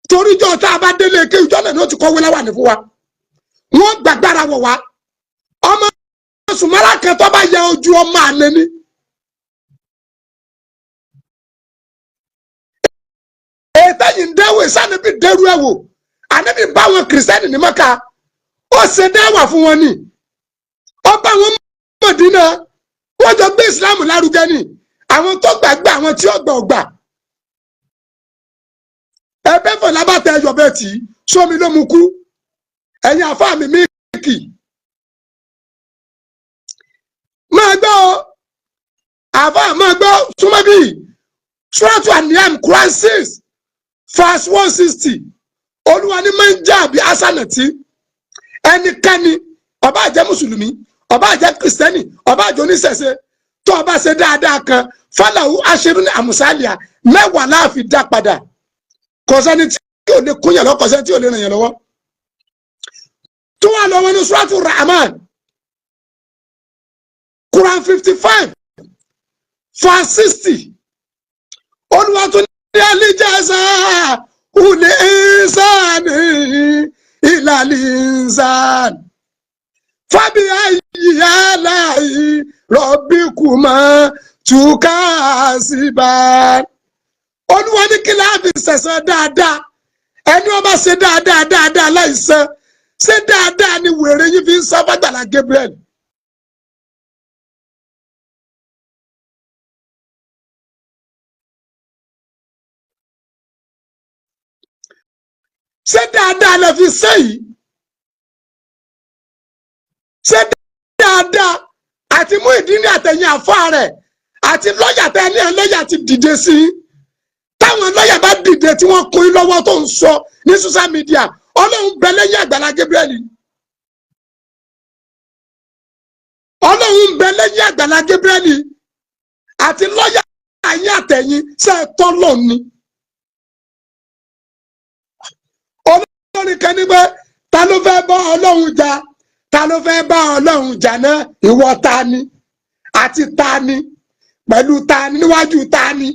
torí jọ tá a bá délé kéwù jọ náà ni ó ti kọ́ wíláwà ní fún wa. Wọ́n gbàgbára wọ̀ wá. Ọmọ sùmọ́lá kan tó bá yẹ ojú ọmọ àlẹ́ ni. Ètò yìí ń dẹ́wò ìsànàbí dẹ́rù ẹ̀ wò. Ànábì bá wọn kìrìsìtẹ́nì ní Mọ́kà, ó ṣe dáwà fún wọn ni. Ó bá wọn Mọ̀dínà, wọ́n jọ gbé ìsìlámù lárugẹ ni. Àwọn tó gbàgbé, àwọn tí ó gbà ọgbà ẹbẹ fọ lábàtà ẹyọ bẹ́ẹ̀ tì í sómi ló mu kú. Ẹ̀yin àfáà mi mílíkì máa gbọ́ ọ, àfáà máa gbọ́. Súnmọ́ bíi Suratu Aniyam, Quran 6 verse 160. Olúwa ní máa ń jẹ́ àbí asanati ẹnikẹ́ni, ó bá jẹ́ mùsùlùmí, ó bá jẹ́ kìrìsìtẹ́nì, ó bá jẹ́ oníṣẹ̀ṣe, tó o bá ṣe dáadáa kan, falahu ashiru ní àmùsálíà, 10 láàfin dá padà. Kò sẹ́ni tí ò lè kúnyàn lọ, kò sẹ́ni tí ò lè ràn yàn lọ́wọ́. Tó wà lọ́wọ́ ní Suratu Rahman, Quran 55 verse 60. Olúwa tún ní alijasa uli insani ilali insan fabi ayi alayi rọbìkùmá tukasiban. Olúwa ní kí láàfin sẹ̀sán dáadáa ẹni ó bá ṣe dáadáa dáadáa láìsàn ṣe dáadáa ni wèrè yín fi ń sá fàgbàlá Gabriel. Ṣé dáadáa lè fi ṣe yìí? Ṣé dáadáa àti Muyideen ní àtẹ̀yìn àfọ́ rẹ̀ àti lọ́ọ̀yà tẹ́ ní ẹ lọ́ọ̀yà ti dìde sí i? Táwọn lọ́ọ̀yà bá dìde tí wọ́n kún in lọ́wọ́ tó ń sọ ní social media, Ọlọ́run bẹ lẹ́yìn Àgbàlá Gabriel. Ọlọ́run bẹ lẹ́yìn Àgbàlá Gabriel àti lọ́ọ̀yà yín àtẹ̀yìn. Ṣe é tọ́lọ̀ ni? Olórin kan ní pé ta ló fẹ́ bá Ọlọ́run jà? Ta ló fẹ́ bá Ọlọ́run jà náà? Ìwọ ta ni àti ta ni pẹ̀lú ta ni níwájú ta ni?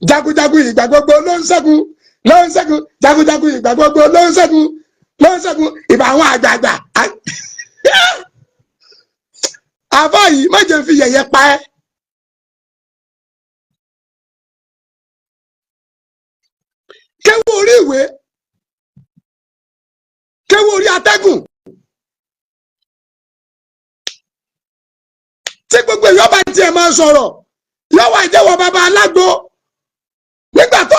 Jagunjagun ìgbà gbogbo ló ń ṣẹ́gun, ló ń ṣẹ́gun. Jagunjagun ìgbà gbogbo ló ń ṣẹ́gun, ló ń ṣẹ́gun. Ìbà àwọn àgbààgbà. Àbá yìí má jẹ́ fi yẹ̀yẹ́ pa ẹ́. Kéwú orí ìwé, kéwú orí atẹ́gùn tí gbogbo èèyàn bá tiẹ̀ máa sọ̀rọ̀ yóò wá jẹ́wọ́ bàbá alágbo. Nígbà tó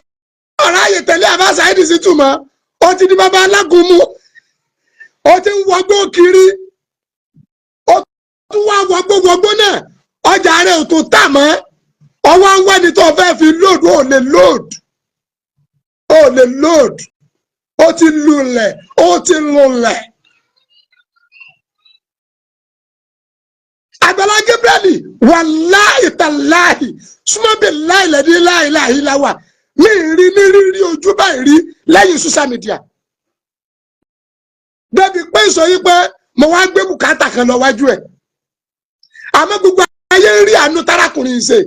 ọ̀rọ̀ ayè tẹ̀lé àbá Saheed Shittu mọ́, ó ti di bàbá alágúnmu, ó ti ń wọgbó kiri, ó tún wá wọgbó wọgbó náà, ọjà rẹ̀ ò tún tà mọ́. Ọwọ́ ń wẹ́ni tó fẹ́ fi load. Ó lè load, ó lè load. Ó ti lulẹ̀, ó ti lulẹ̀. Àgbàlá Gabriel, wàláhì tàláhì, súnmọ́bì láìlẹ̀dí láìláì láwà ní ìrí ní rírí ojú báyìí rí lẹ́yìn social media. Débi pé sọ yí pé mo wá gbé bùkátà kan lọ wájú ẹ̀, àmọ́ gbogbo ayé ń rí àánú tárákùnrin ṣe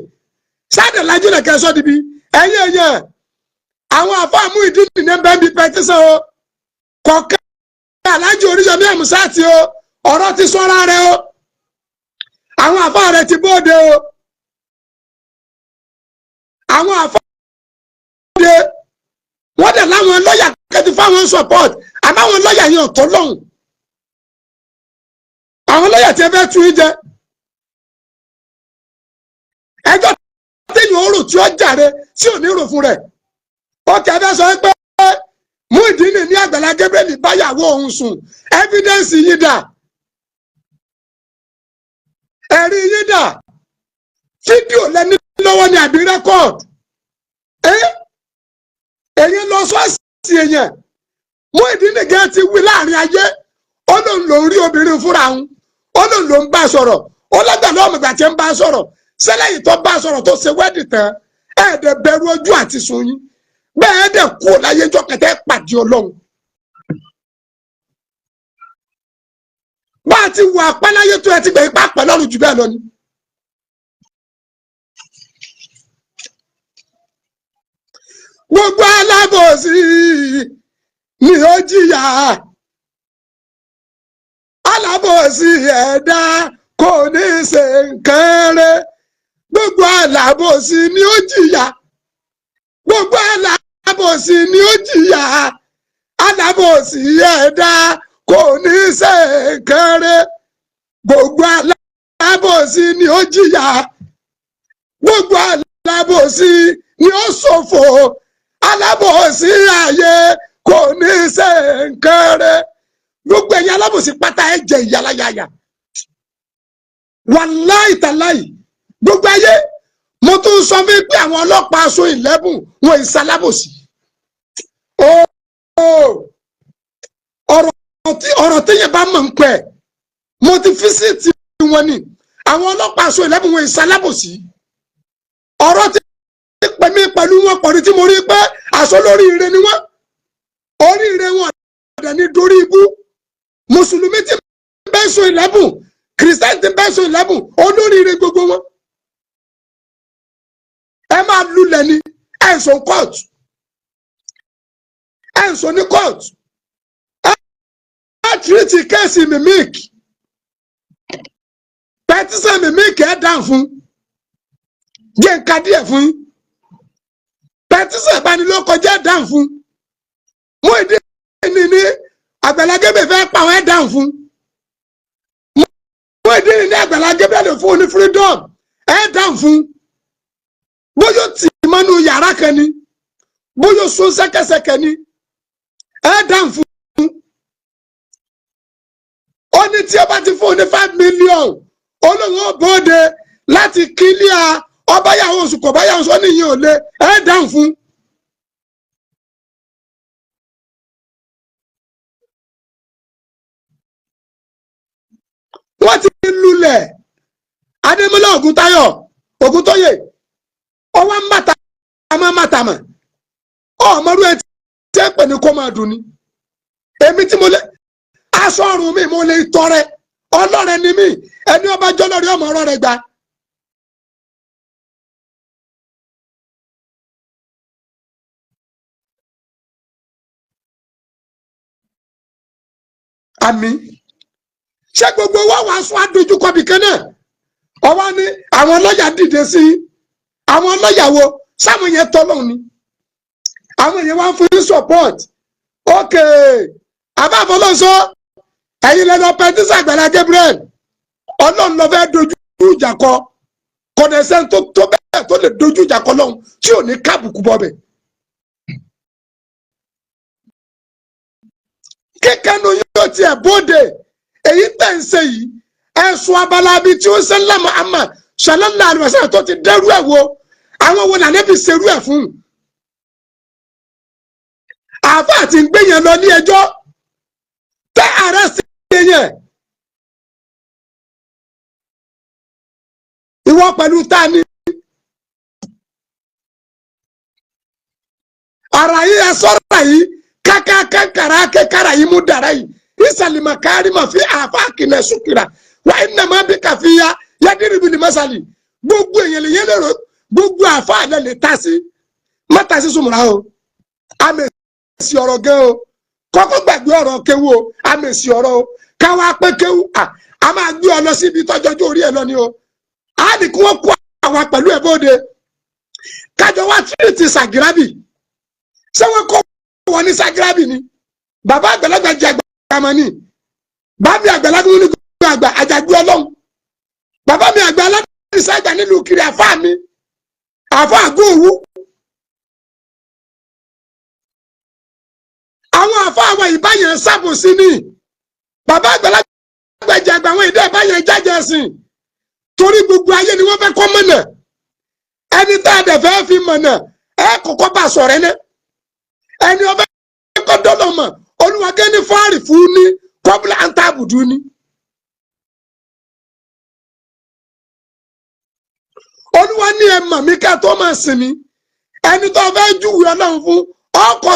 sáàdì lájú lẹ̀kẹ́ sọ́ dibi ẹ̀yìn ẹ̀yìn. Àwọn àfáàmú ìdí nìyẹn bẹ́ẹ̀ bí petition o kọ̀ọ̀kan Aláàjì Oríyọmí Àmùsáàtì o. Ọ̀rọ̀ ti sọ́ra rẹ o, àwọn àfáà rẹ ti bóde o, àwọn àfáà bóde. Wọ́n dẹ̀ láwọn lọ́ọ̀yà kẹ́tì fáwọn support, àmọ́ àwọn lọ́ọ̀yà yẹn ò tó lọ́hùn. Àwọn lọ́ọ̀yà tí ẹ fẹ́ tú yín jẹ, ẹjọ́ téèyàn ó rò tí ó jàre tí ò ní rò fún rẹ̀. Ó kẹ́ fẹ́ sọ pé Muyideen ní Àgbàlá Gabriel báyàwó òun sùn. Evidence yìí dà? Ẹ̀rí yín dà? Fídíò lẹ́ni lọ́wọ́ ni àbí record? Èyí lọ sọ́ọ̀sì èèyàn. Muyideen gẹ́ ti wí láàrin ayé, ó lóun lòún rí obìnrin fúnra òun, ó lóun lòún bá sọ̀rọ̀, ó lágbàdo ọmọ ìgbà tí ń bá sọ̀rọ̀ sẹ́lẹ̀yìn tó bá sọ̀rọ̀ tó ṣe wẹ́ẹ̀dì tán. Ẹ̀ẹ́dẹ̀ bẹ̀rù ojú àti sun yín bẹ́ẹ̀ dẹ̀ kú láyé jọ kẹtẹ́ pàdé Ọlọ́run. Bá a ti wọ apáláyé tó ẹ ti gbẹ̀ ipá pẹ̀ lọ́rùn jù bẹ́ẹ̀ lọ ni. Gbogbo alábòsí ni ó jìyà, alábòsí ẹ̀dá kò ní ṣe nǹkan rẹ̀. Gbogbo alábòsí ni ó jìyà, gbogbo alábòsí ni ó jìyà, alábòsí ẹ̀dá kò ní ṣe nǹkan rẹ̀. Gbogbo alábòsí ni ó jìyà, gbogbo alábòsí ni ó ṣòfò, alábòsí ayé kò ní ṣe nǹkan rẹ̀. Gbogbo ẹ̀yin alábòsí pátá, ẹ jẹ ìyáláyàyà, wàláì tàláì. Gbogbo ayé, mo tún sọ fún pé àwọn ọlọ́pàá aṣọ ìlẹ́bùn wọn ìsalábòsí. Ọ̀rọ̀ téèyàn bá mọ̀ ń pẹ́, mo ti fi sí ti wọn ni. Àwọn ọlọ́pàá aṣọ ìlẹ́bùn wọn ìsalábòsí. Ọ̀rọ̀ tí pè mí pẹ̀lú wọn pọ̀rí tí mo rí pé aṣọ lórí ire ni wọ́n, oríire wọn ọ̀dẹ̀ ní dorí ibú. Mùsùlùmí ti bẹ́ẹ̀ sọ ìlẹ́bùn, kìrìsìtẹ́nì ti bẹ́ẹ̀ sọ ìlẹ́bùn, olóríire gbogbo wọn. Ẹ máa lulẹ̀ ni. Ẹ̀sùn court, ẹ̀sùn ní court, ẹ treat case mimic, petition mimic, ẹ̀ dáhùn fún jẹ́ nǹkan díẹ̀ fún yín. Petition ìbanilórúkọjẹ́, ẹ̀ dáhùn fún. Muyideen ní Àgbàlá Gabriel fẹ́ pa àwọn, ẹ̀ dáhùn fún. Muyideen ní Àgbàlá Gabriel fún oní freedom, ẹ̀ dáhùn fún. Bóyá tì í mọ́nú yàrá kan ni, bóyá sún sẹ́kẹsẹkẹ ni, ẹ̀ dáhùn fún. Ó ní tí ó bá ti fún ní 5 million, olóhùn ó bóde láti clear ọbáyàwó oṣù kò báyàwó oṣù, ó níyìn ò lé, ẹ̀ dáhùn fún. Wọ́n ti lulẹ̀. Adémọ́lá Ògúntáyọ̀ Ògúntóyè, ọwọ́ mátàmá mátàmá ọmọdé ẹ tí ẹ pè ní kó máa dùn ni. Èmi tí mo lé aṣọ ọrùn mi, mo lè tọrẹ. Ọlọ́rẹ ni mí. Ẹni ọba jọlọ́rẹ ọmọ ọ̀rọ̀ rẹ gbà. Àmì ṣé gbogbo wa wàá sún adójúkọ bìkan náà? Ọwọ́ ní àwọn lọ́ọ̀yà dìde sí i. Àwọn lọ́ọ̀yà wo? Sáwọn yẹn tọ́lọ́ ni àwọn yẹn wá ń fún yín support. Ok, àbáfọlọ́sọ, ẹ̀yin lẹ́nu petition Àgbàlá Gabriel. Ọlọ́run ló fẹ́ dojú ìjà kọ. Kọ̀dẹ̀sẹ̀ tó tó bẹ́ẹ̀ tó lè dojú ìjà kọ lọ́hùn tí ò ní kábùkù bọ́ bẹ̀. Kíkẹ́nu yóò tiẹ̀ bóde. Èyí tẹ̀ ń ṣe yìí, ẹ̀sùn abala bíi tí ó ṣe ńlá Muhammad sallallahu alaihi wasallam tó ti dẹ́rú ẹ̀ wo. Àwọn wo lànàbì ṣerú ẹ̀ fún? Àáfàá tí ń gbé yẹn lọ ní ẹjọ́ tẹ́ arrest yẹn, ìwọ pẹ̀lú tani ara yìí ẹ sọ́ra yìí kákákákàrà kékàrà yìí mú dara yìí ìsàlìmà kárí mà fi àáfàá kìnà sùkìrà wà ìnàmà bí kàfíyà yadiribu ní masali. Gbogbo èèyàn lè yẹn lérò, gbogbo àáfàá lè lè ta sí, má ta sí sùmùrà o. Àmèsì ọ̀rọ̀ gẹ́ o, kọ́kọ́ gbàgbé ọ̀rọ̀ kéwu o, àmèsì ọ̀rọ̀ o, káwá pé kéwu a máa gbé ọ lọ síbi tọ́jọ́jú orí ẹ̀ lọ ni o. A ní kí wọ́n kó àwa pẹ̀lú ẹ̀ bóde kájọ wá tírìtì sàgírábì. Ṣé wọ́n kọ́ wọn ní sàgírábì ni? Bàbá àgbàlagbà jẹ àgbà mọ́ ni, bàbá àgbàlagbà ní gbogbo àgbà àjàgbé ọlọ́run, bàbá mi àgbà aládìsá àgbà nílùú kiri, àfáà mi àfáà àgóòwú. Àwọn àfáà àwọn ìbáyẹn sábòsí ni. Bàbá àgbàlagbà jẹ àgbà, àwọn ìdá ìbáyẹn jájẹ sìn, torí gbogbo ayé ni wọ́n fẹ́ kọ́ mọ̀nà. Ẹni tá a dẹ̀ fẹ́ fi mọ̀nà, ẹ kọ́kọ́ bá sọ̀rọ̀ ẹ ẹni ọbẹ̀ kọ́ dọ́lọ́ mọ̀. Olùwàgẹ́ ní fáàrì fún ní kọ́bùlà àǹtàbùdù ni. Olúwa ní ẹ mọ̀ mí ká tó máa sìn mí. Ẹni tó fẹ́ júwèé ọlọ́run fún ọkọ̀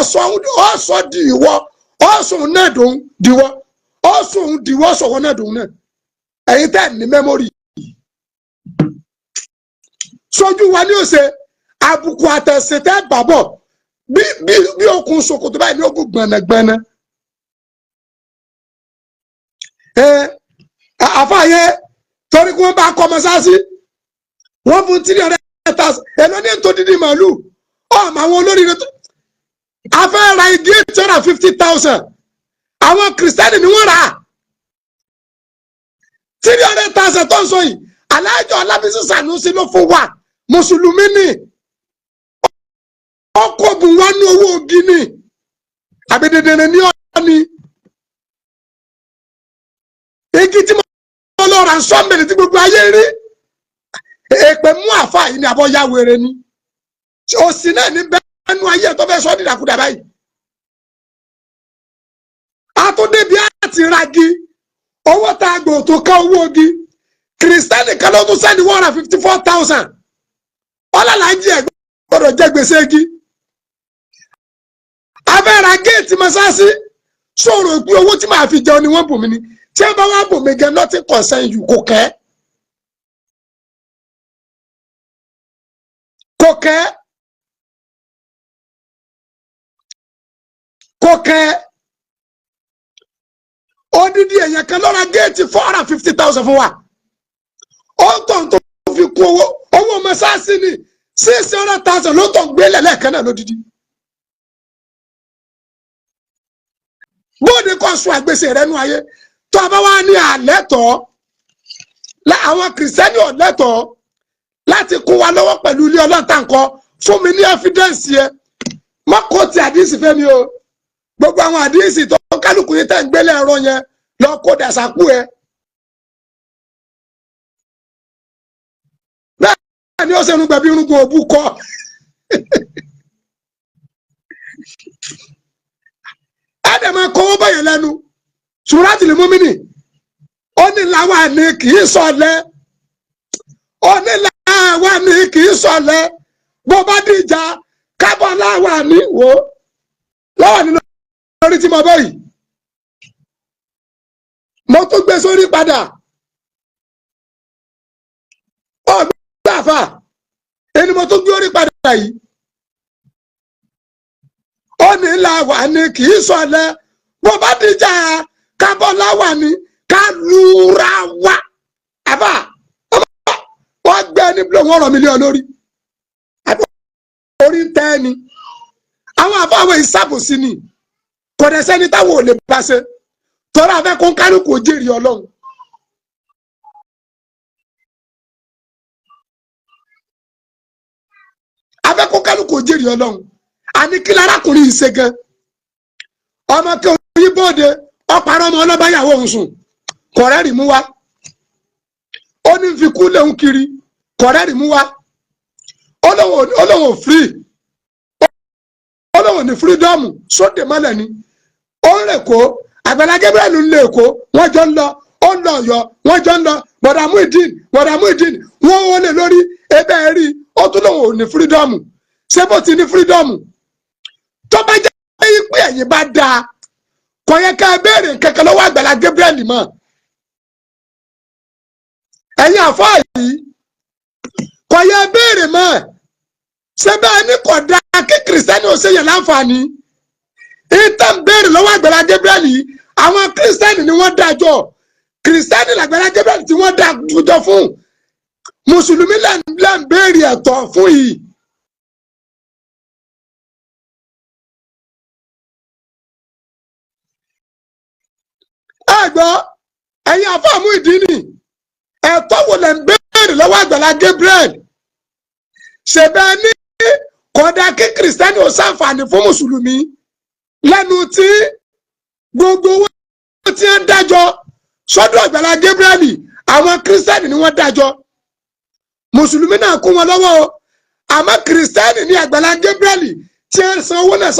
sọ di ìwọ, ọ̀sọ̀ òun náà dòun diwọ, ọ̀sọ̀ òun diwọ, ọ̀sọ̀ òun náà dòun náà. Ẹ̀yin tẹ́ ní mẹ́mórì sójú wa ní òsè àbùkù àtẹ̀sìn tẹ́ bàbọ̀ bí bí bí okùn ṣòkòtò báyìí ní okùn gbọ̀nàgbọ̀nà. Ẹ àfààyè torí kí wọ́n bá kọ́ mọ́sáàsì, wọ́n fún 300,000 èló ní ètò dídì màálù ọmọ àwọn olóríire tó a fẹ́ ra igi 850,000. Àwọn kìrìsìtẹ́nì ni wọ́n rà á 300,000 tó ń sọ yìí. Aláàjọ Ọlábísí Sànúsí ló fún wa, mùsùlùmí ni, ọkọ̀ bùn wá ní owó ogi ni àbẹ̀dẹ̀dẹ̀rẹ̀ ní ọ̀ni igi tí mo lọ rà ń sọ́mìlì tí gbogbo ayé rí. Èpè mú àfa yìí ni àbọ̀ ya wèrè ni, òsì náà ní bẹ́ẹ̀ nú ayé tó fẹ́ sọ́ dìdàkudà báyìí. Àtúndébi àti ragi owó tá a gbò tó ká owó ogi. Kìrìsìtẹ́nì kan ló tún sẹ́ni 154,000. Ọlọ́làjì ẹ̀ gbọ́dọ̀ jẹ́ gbèsè igi. Abẹ́ra géètì mọ́sáàsì sọ̀rọ̀ pé owó tí màá fi jẹun ni wọ́n bù mí ni. Tí wọ́n bá wá bù mí gan, nothing concern you, kò kẹ́ kò kẹ́ kò kẹ́. Odidi èèyàn kan ló ra géètì 450,000 fún wa. Ó ń tọ̀ tó fi kún owó owó mọ́sáàsì ni 600,000 ló tọ̀ gbélé lẹ́ẹ̀kan náà lódidi. Bóde kọ́ sún àgbèsè rẹ nú ayé tó a bá wá ní àlẹ́ tọ́ àwọn kìrìsìtẹ́nì ò lẹ́tọ̀ọ́ láti kún wa lọ́wọ́ pẹ̀lú ilé ọlọ́ta nǹkan. Fún mi ní ẹ́fídẹ́ǹsì ẹ, má kó ti àdísì fẹ́mi o. Gbogbo àwọn àdísì tó kálukú yìí tẹ̀ ń gbélé ẹ̀rọ yẹn lọ kó dàsákú ẹ. Bẹ́ẹ̀ ni ó ṣe irun gbẹ̀bí irúgbìn òbú kọ́. Ẹ dẹ̀ máa kówó báyẹn lẹ́nu. Sùràtì lè mú mi nì ó ní làwa ni kì í sọlẹ̀, ó ní làwa ni kì í sọlẹ̀, bó bá dìjà kábọ̀ láwa ní wò lọ́wọ́ nínú lórí tí mo bọ́ yìí, mo tún gbé sórí padà. Ọgbà àfà ẹni mo tún gbé orí padà yìí. Ó ní làwa ni kì í sọlẹ̀, bó bá dìjà kábọ̀ láwa ní ká lura wa. Àfà wọ́n gbé ní bí wọ́n rọ̀ mí lé ọ lórí orí ń tẹ́ ẹni. Àwọn àfọ àwọn ìsàbòsí ni, kò dẹ̀ sẹ́ni táwọn ò lè bá ṣe tọ́lá afẹ́ kó ń kálukú jèrè ọlọ́run. Afẹ́ kó kálukú jèrè ọlọ́run. Àní kí lárákùnrin yìí ṣe gan. Ọmọ kí oyin bóde ọ̀parọ́ ọmọ ọlọ́bàyàwó òun sùn, kọ̀rẹ́rì mú wa. Ó ní fi kú léun kiri, kọ̀rẹ́rì mú wa. Ó lóun free, ó lóun ní freedom sóde mọ́lẹ̀ ni. Ó ń rè kó Àgbàlá Gabriel ń lé Èkó, wọ́n jọ ń lọ. Ó ń lọ Ọ̀yọ́, wọ́n jọ ń lọ. Bọ̀dà Muideen, bọ̀dà Muideen, wọ́n wọlé lórí ebe rí. Ó tún lóun ò ní freedom. Ṣé bó ti ní freedom? Tó bá jẹ́ pé ẹ̀yin bá dáa, kò yẹ ká béèrè kankan lọ́wọ́ Àgbàlá Gabriel mọ́. Ẹ̀yin àfáà yìí, kò yẹ béèrè mọ́. Ṣé bẹ́ẹ̀ ni? Kò dáa kí Kìrìsìtẹ́nì ò ṣe yẹn láǹfààní. Ìtàn béèrè lọ́wọ́ Àgbàlá Gabriel yìí, àwọn Kìrìsìtẹ́nì ni wọ́n dájọ́. Kìrìsìtẹ́nì làgbàlá Gabriel tí wọ́n dájọ́ fún. Mùsùlùmí là ń béèrè ẹ̀tọ́ fún yìí. Ẹ gbọ́, ẹ̀yin àfáà Muyideen, ẹ̀tọ́ wo lẹ̀ ń béèrè lọ́wọ́ Àgbàlá Gabriel? Ṣèbẹ́ ní kódà kí Kìrìsìtẹ́nì ò ṣàǹfààní fún mùsùlùmí lẹ́nu tí gbogbo owó tí ń dájọ́ sọ́dọ̀ Àgbàlá Gabriel, àwọn Kìrìsìtẹ́nì ni wọ́n dájọ́. Mùsùlùmí náà kún wọn lọ́wọ́ o, àmọ́ Kìrìsìtẹ́nì ní Àgbàlá Gabriel tí ń san owó náà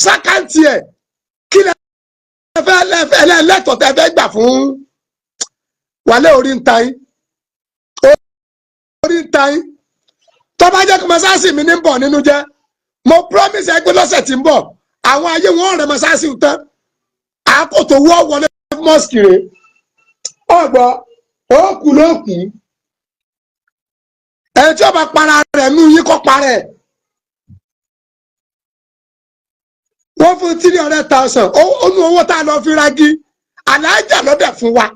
s'account ẹ̀. Kí lẹ fẹ́ lẹ́tọ̀ọ́ tẹ́ fẹ́ gbà fún wàlẹ́? Orí ń ta yín, orí ń ta yín. Tó bá jẹ́ kí mọ́sáàsì mi ní bọ̀ nínú jẹ́, mo promise ẹ pé lọ́sẹ̀ tí ń bọ̀, àwọn ayé wọn rẹ̀ mọ́sáàsì tán, àkótó wọ́ wọlé mosque rẹ̀. Ọgbọ́ ó kú ló kú. Ẹni tí ó bá para rẹ̀ nú yín, kó para ẹ̀. Wọ́n fún 300,000. Ó nu owó tá a lọ fi ragi alájà lọ́dẹ̀ fún wa.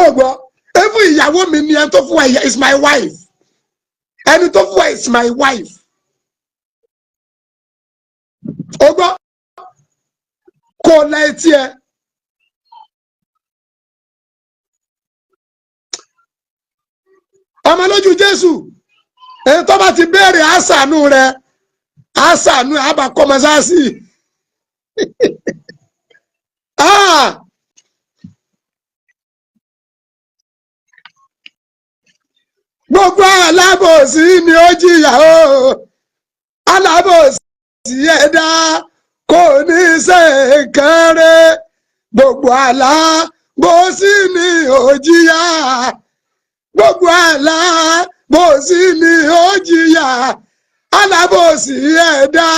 Ó gbọ́, even ìyàwó mi ni ẹni tó fún wa is my wife. Ẹni tó fún wa is my wife. Ó gbọ́, kó o la etí ẹ. Ọmọ lójú Jésù, èyí tó bá ti béèrè àṣàánú rẹ, àṣàánú ẹ, àbá kọmọsáàsì. Ah! Gbogbo alábòsí ni ó jìyà o. Alábòsí ẹ̀dá kò ní ṣe nǹkan rẹ̀. Gbogbo alábòsí ni ó jìyà. Gbogbo alábòsí ni ó jìyà. Alábòsí ẹ̀dá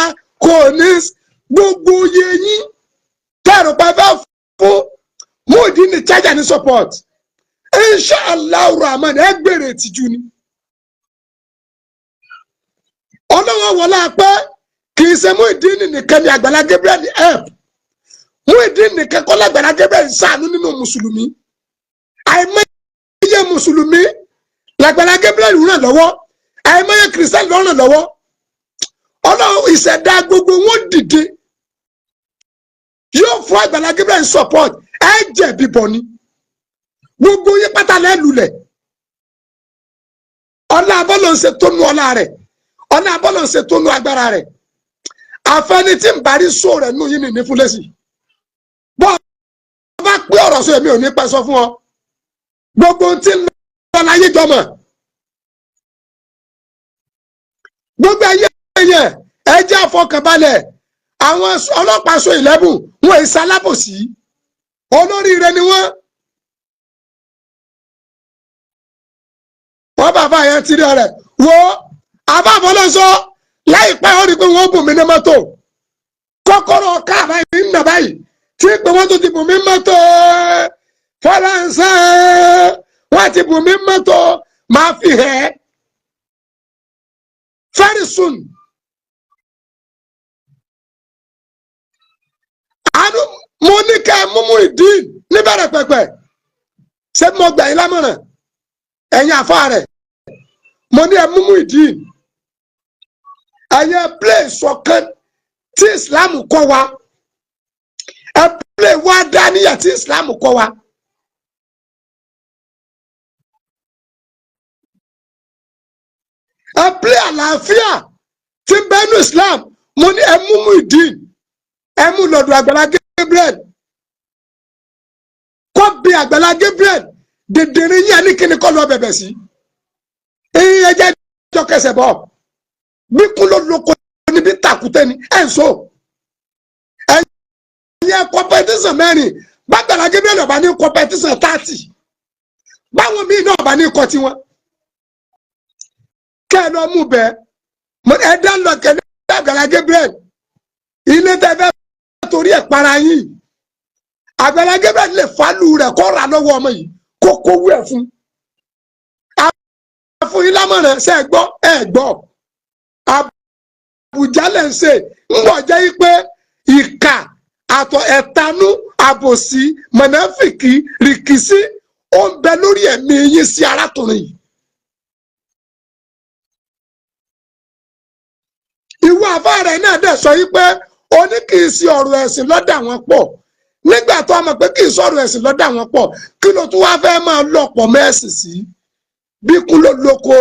kò ní. Gbogbo yẹyìn tẹ̀rù pẹ́ fẹ́ fún Muyideen ní charger ní support, inshallah rahman, ẹ gbèrè ìtìjú ni. Ọlọ́wọ́ wọlé apẹ́. Kì í ṣe Muyideen nìkan ni Àgbàlá Gabriel help. Muyideen nìkan kọ́ l'Àgbàlá Gabriel ṣàánú nínú mùsùlùmí. Àìmọye mùsùlùmí l'Àgbàlá Gabriel ràn lọ́wọ́, àìmọye Kìrìsìtẹ́nì ló ràn lọ́wọ́. Ọlọ́run ìṣẹ̀dá gbogbo wọn dìde, yóò fún Àgbàlá Gabriel support. Ẹ jẹ̀bi bọ̀ ni, gbogbo yín pátá lẹ́lulẹ̀. Ọlá abọ́lọ̀ ń ṣe tónú ọlá rẹ̀, ọlá abọ́lọ̀ ń ṣe tónú agbára rẹ̀. Àfẹni tí ń bari só rẹ̀ nù yín ní fúlẹ́sì. Bọ́ ọ bá pé ọ̀rọ̀ sọ, èmi ò ní pẹ́ sọ fún ọ. Gbogbo tí ń lọ láyé jọmọ, gbogbo ayé yẹn, ẹ jẹ́ àfọkànbalẹ̀. Àwọn ọlọ́pàá so ìlẹ́bùn wọn, èsì alábòsí, olóríire ni wọ́n. Wọ́n bàbá yẹn ti rí ọ̀rẹ́ wo àbáfọlọ́sọ láìpẹ́, ó rí i pé wọ́n bùn mí ní mọ́tò. Kọ́kọ́rọ́ káà báyìí ń nà báyìí tí pé wọ́n tún ti bùn mí mọ́tò. Fọláńsẹ́, wọ́n ti bùn mí mọ́tò, máa fi hẹ́ very soon. Àánú mo ní kẹ́ ẹ mú Muyideen níbẹ̀rẹ̀ pẹ̀pẹ̀. Ṣé mo gbà yín lámọ̀ràn, ẹ̀yin àfa rẹ̀? Mo ní ẹ mú Muyideen, ẹ̀yin play ṣọ̀kan tí Islam kọ́ wa, ẹ play wá dáníyà tí Islam kọ́ wa. Ẹ play àlàáfíà tí bẹ́nu Islam. Mo ní ẹ mú Muyideen, ẹ mú lọ́dọ̀ Àgbàlá Gabriel, kó bí Àgbàlá Gabriel dèdèrè yín ní kíni kọ́ lọ bẹ̀bẹ̀ sí. Ẹ̀yin ẹjẹ́ jọ kẹsẹ̀ bọ̀, bí kún ló lóko níbi tàkútẹ́ ni ẹ̀ ń so. Ẹ̀yin ẹ̀ competition mẹ́rin, b'Àgbàlá Gabriel ọba ní competition 30, báwọn míì náà ọba ní kọ́ tiwọn. Kẹ́ ẹ lọ mú bẹ́ẹ̀, ẹ dá lọ kẹ́lẹ́ Àgbàlá Gabriel, ilé tẹ́ fẹ́ torí ẹ̀ para yín. Àgbàlá Gabriel lè fálù rẹ̀ kó rà lọ́wọ́ ọmọ yìí, kó kówó ẹ̀ fún fún yín lámọ̀ràn. Ṣe é gbọ́? Ẹ gbọ́, Àbújá lẹ̀ ń ṣe ń bọ̀ jẹ́ pé ìkà àtọ̀, ẹ̀tanú, àbòsí, mọ̀nàfìkì, rìkìsí, ó ń bẹ lórí ẹ̀mí yín sí arákùnrin yìí. Ìwọ àfa rẹ̀ náà dẹ̀ sọ yìí pé ó ní kì í ṣe ọ̀rọ̀ ẹ̀sìn lọ́dà wọn pọ̀. Nígbà tó mọ̀ pé kì í sọ̀rọ̀ ẹ̀sìn lọ́dà wọn pọ̀, kí ló tún wá fẹ́ máa lọ̀pọ̀ mẹ́sìn sí? Bí kú ló lóko,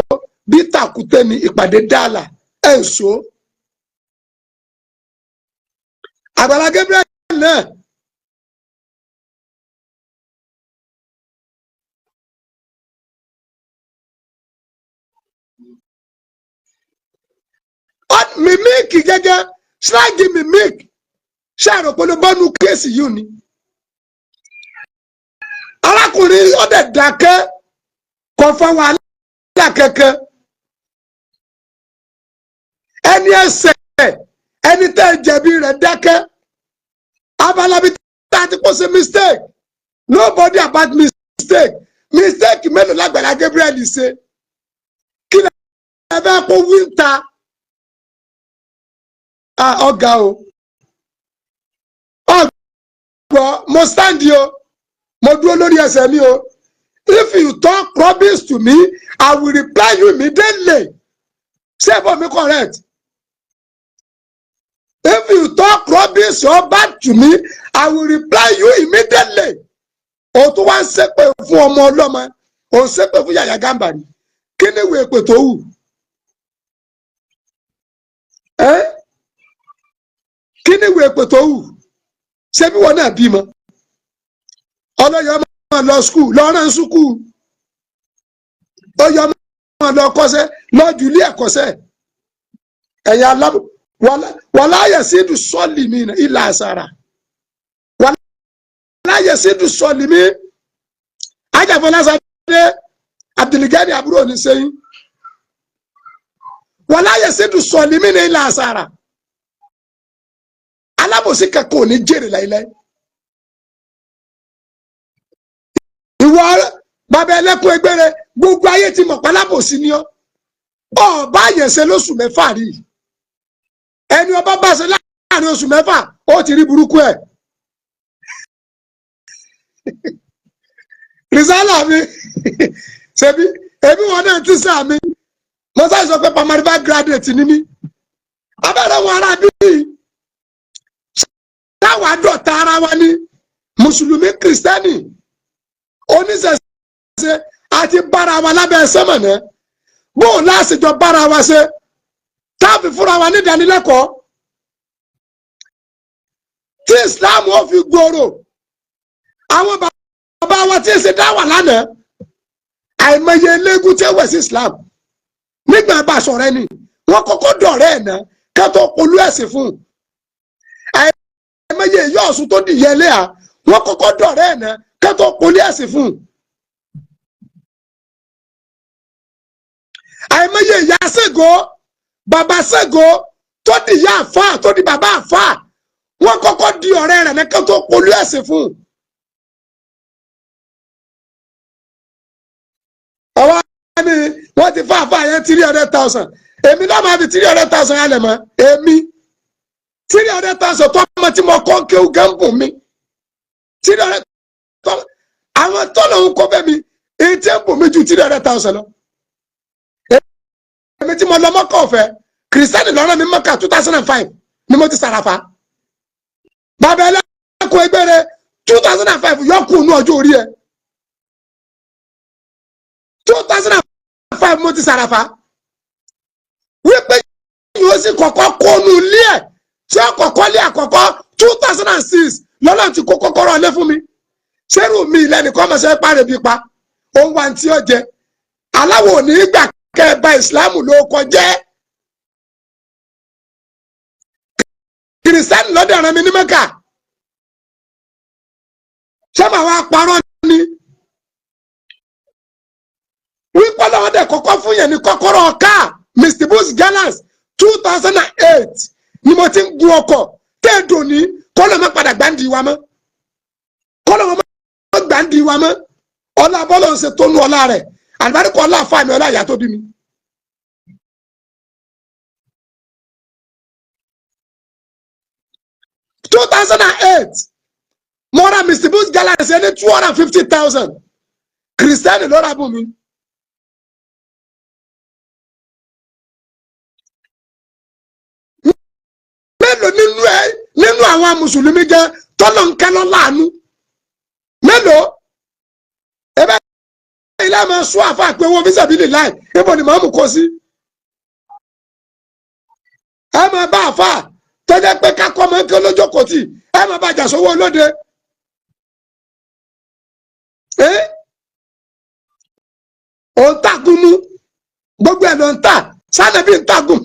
bí tàkúté ni ìpàdé dàlà ẹ̀ ń so. Àgbàlá Gabriel náà mímíìkì gẹ́gẹ́ ṣáàgì mímíìkì ṣáàrò pé ló bọ́nu kéèsì yìí ni arákùnrin ọdẹ dákẹ́, kò fa wàhálà kankan. Ẹni ẹsẹ̀, ẹni tẹ́ ẹ jẹ̀bi rẹ̀ dákẹ́. Abalabi tá a ti kó ṣe mistake, nobody about mistake. Mistake mélòó l'Àgbàlá Gabriel ṣe? Kí lè fẹ́ kó wíńtà ọ̀gá o? Ọgbọ mo stand o, mo dúró lórí ẹsẹ̀ mi o. If you talk rubbish to me, I will reply you immediately. Say for me correct. If you talk rubbish or bad to me, I will reply you immediately. O tún wá ń ṣépè fún ọmọ ọlọ́mọ, o ń ṣépè fún Yàyà Gàmbàrí. Kí ni ìwé èpè tó wù ẹ́? Kí ni ìwé èpè tó wù? Ṣé bí wọn náà bímọ, ọlọ́yọ̀ ọmọ lọ skul, lọ́rán sukù, ó yọ ọmọ lọ kọ́ṣẹ́, lọ́jú ilé ẹ̀kọ́ṣẹ́. Ẹ̀yà alábò wàlá yẹ̀sídù sọ́ọ̀lì mi ìlà àṣàrà, wàlá yẹ̀sídù sọ́ọ̀lì mi. Ajáfọlásadé Abdulgani àbúrò ní sẹ́yìn, wàlá yẹ̀sídù sọ́ọ̀lì mi ìlà àṣàrà. Alábòsí kankan ò ní jèrè láíláí. Ìwọ bàbá ẹlẹ́kùn ẹgbẹ́rẹ́, gbogbo ayé ti mọ̀ pálábòsí ni ọ́. Ọba àyẹ̀sẹ̀ lóṣù 6 rí ẹni ọba bá ṣe láàrin oṣù 6, ó ti rí burúkú ẹ̀. Rìsálà mi, ṣebí ebi wọn náà ti sá mi, mo sáré sọ pé pamariva graduate ni mí. Abẹ́rẹ́ wọn ará bíi táwa dọ̀tá ara wa ní mùsùlùmí, kìrìsìtẹ́nì, oníṣẹ̀ṣe àti bára wa lábẹ́ sẹ́mọ̀nà. Bóun láṣejọ bára wa ṣe táàfin fúnra wa nídánilẹ́kọ̀ọ́ tí Islam ó fi gbòòrò. Àwọn bàbá wa tí ń ṣe dáwà lánàá, àìmọye eléégún tí ó wẹ̀ sí Islam nígbà bá sọ̀rọ̀ ẹni wọ́n kọ́kọ́ dọ̀rẹ́ ẹ̀ náà kẹ́tọ́ polú ẹ̀sìn fún un. Àìmọye ìyá Ọ̀ṣun tó dìyẹ ẹlẹ́à, wọ́n kọ́kọ́ dọ̀rẹ́ ẹ̀ náà kẹ́tọ́ polú ẹ̀sìn fún un. Àìmọye ìyá Ṣàngó, bàbá Ṣàngó tó di ìyá àfáà, tó di bàbá àfáà, wọ́n kọ́kọ́ di ọ̀rẹ́ rẹ̀ náà kẹ́tọ́ polú ẹ̀sìn fún un. Ọwọ́ ni wọ́n ti fún àfáà yẹn 300,000. Èmi náà máa fi 300,000 yẹn lẹ̀ mọ́. Èmi 300,000 tó ọmọ tí mo kọ́ kéwú gẹ́ǹbù mi 300, àwọn tó lòun kó fẹ́ mi, èyí tí ń bù mí ju 300,000 lọ. Èmi tí mo lọ mọ́kà ọ̀fẹ́, kìrìsìtẹ́nì lọ́rọ̀ mi mọ́kà 2005 ni mo ti sàràfà. Bàbá ẹlẹ́kùn ẹgbẹ́rẹ́ 2005 yọkùn ní ọjọ́ orí ẹ. 2005 mo ti sàràfà. Wípé yóò sì kọ́kọ́ kónú ilé ẹ̀ tí ó kọ́kọ́ lé àkọ́kọ́ 2006 lọ́lọ́run ti kó kọ́kọ́rọ́ lé fún mi. Ṣérù mi ilẹ̀ nìkan mọ̀ ṣe pàrẹ̀ bí pa òun wà tí ó jẹ aláwọ̀ ò ní gbà Kẹ́ ẹ bà ìsìláàmù ló kọjẹ́. Kìrìsìtẹ́nì lọ́dọ̀ rẹ̀ mi ní Mẹ́kà. Ṣé màá wá parọ́ ni? Wípé ọlọ́wọ́ dẹ̀ kọ́kọ́ fún yẹn ní kọ́kọ́rọ́ káà Mr. Booz Gallas 2008 ni mo ti ń gun ọkọ̀ tẹ́ẹ̀dùn ní kọ́lọ́ mọ́ padà gbáǹdì wa mọ́, kọ́lọ́ mọ́ gbáǹdì wa mọ́. Ọlá bọ́lọ̀ ń ṣe tó nú ọlá rẹ̀, àlùbáríkọ ọlá àfáàmì, ọlá ìyá tó bí mi. 2008 mo ra Mr. Booz Gallas ní 250,000. Kìrìsìtẹ́nì ló ra bùn mi. Mélòó nínú ẹ nínú àwọn mùsùlùmí gan tọ́lọ̀ ń kẹ́lọ́ láàánú? Mélòó? Ebe ilé máa sún àfa pé owó fíṣàbílì láì níbo ni màmú kó sí. Ẹ máa bá àfa tó jẹ́ pé kákọ́ máa ń kí olójókòó tì, ẹ máa bá jà sówó olóde. Ò ń tàgùn mú gbogbo ẹ̀ ló ń tà sànàbí ń tàgùn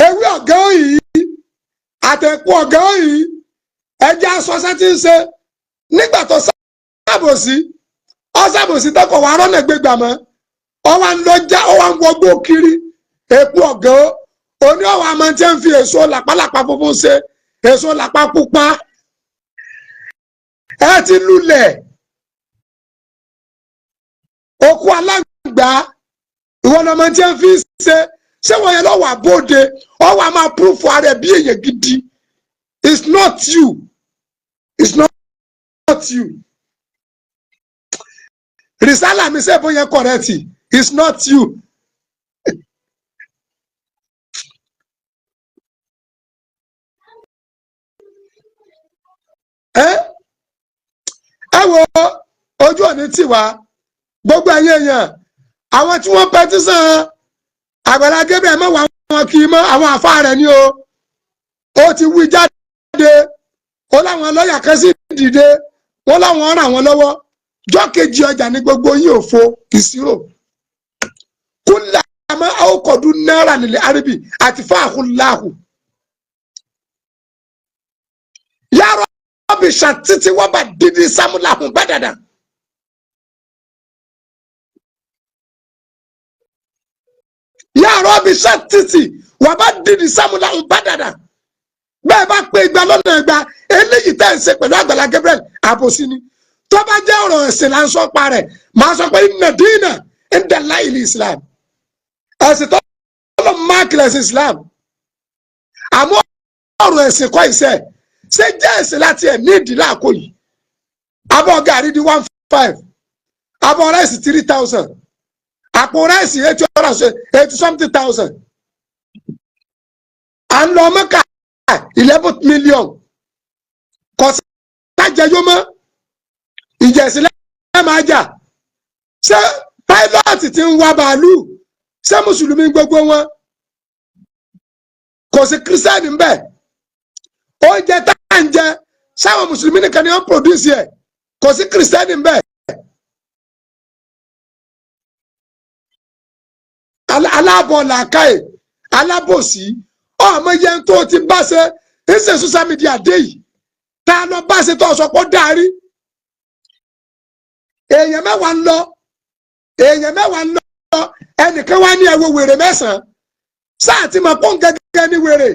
ewé ọ̀gá òyì àtẹ̀kù ọ̀gá òyì ẹjẹ́ asọ́sẹ́ tí ń ṣe nígbà tó sábòsí ọ̀sábòsí tọkọ̀ wà rọ́nà gbégbà mọ́, ọwà ń lọ já, ọwà ń wọgbó kiri. Èkú ọ̀gá òní ọwà máa ti ń fi èso làpálàpá funfun ṣe, èso làpá pupa. Ẹ ti lulẹ̀ òkú alágbà, ìwọ lọmọ tí ń fi ṣe. Ṣé wọ́n yẹn lọ́wọ́ àbóde ọwọ́ a máa púrúfù ara ẹ̀ bí èèyàn gidi? It's not you, it's not you. Risala mi sẹ́ bóyá correct, it's not you. Ẹ ẹ wo ojú òní tiwa, gbogbo ẹ̀yin èèyàn, àwọn tí wọ́n petition Àgbàlá Gabriel mọ̀ wá wọn kì í mọ́ àwọn àfa rẹ̀ ni o. Ó ti wí jáde, ó láwọn lọ́ọ̀yà kan sì dìde, wọ́n láwọn ràn wọ́n lọ́wọ́. Jọ́ kejì ọjà ní gbogbo yín òfo ìṣirò kúlẹ̀ àmọ́ àwòkọ̀dún náírà nílẹ̀ àríbì àti fáàkùn láàkù. Yàrá ọbì ṣàtìtì wọ́n bá dídí sámúláhùn bá dàda. Yàrá ọbì ṣàtìtì wọ́n bá dídí sámúláhùn bá dàda. Bẹ́ẹ̀ bá pé igba lọ́nà igba, eléyìí tẹ́ ń ṣe pẹ̀lú Àgbàlá Gabriel, àbòsí ni. Tó bá jẹ́ ọ̀rọ̀ ẹ̀sìn là ń sọ pa rẹ̀, màá sọ pé inna dina inda Allahi Islam, ẹ̀sìn tó lọ máàkì lẹ̀sìn Islam. Àmọ́ ọ̀rọ̀ ẹ̀sìn kọ́ ìṣe ṣé jẹ́ ẹ̀sìn láti ẹ̀ ní ìdílé àkó yìí. Abọ́ gàrí di 1,500, abọ́ ráìsì 3,000, àpò ráìsì eighty something thousand. À ń lọ Mẹ́kà 11 million, kò sájẹyó mọ́, ìjẹ̀sílẹ̀ máa jà. Ṣé pilot ti ń wá bàálù, ṣé mùsùlùmí gbogbo wọn? Kò sí kírísítẹ́nì ń bẹ̀. Oúnjẹ tá à ń jẹ, sáwọn mùsùlùmí nìkan ni wọ́n produce ẹ̀? Kò sí kírísítẹ́nì ń bẹ̀. Aláàbọ̀ làákàyè alábòsí ọmọ yẹn tó ti bá ṣe ń ṣe social media dé yìí, tá a lọ bá ṣe tó sọ pé ó dárí. Èèyàn mẹ́wàá ń lọ, èèyàn mẹ́wàá ń lọ, ẹnìkan wá ní ẹwọ wèrè mẹ́sàn-án sáà tí mo pọ́n gẹ́gẹ́ ní wèrè.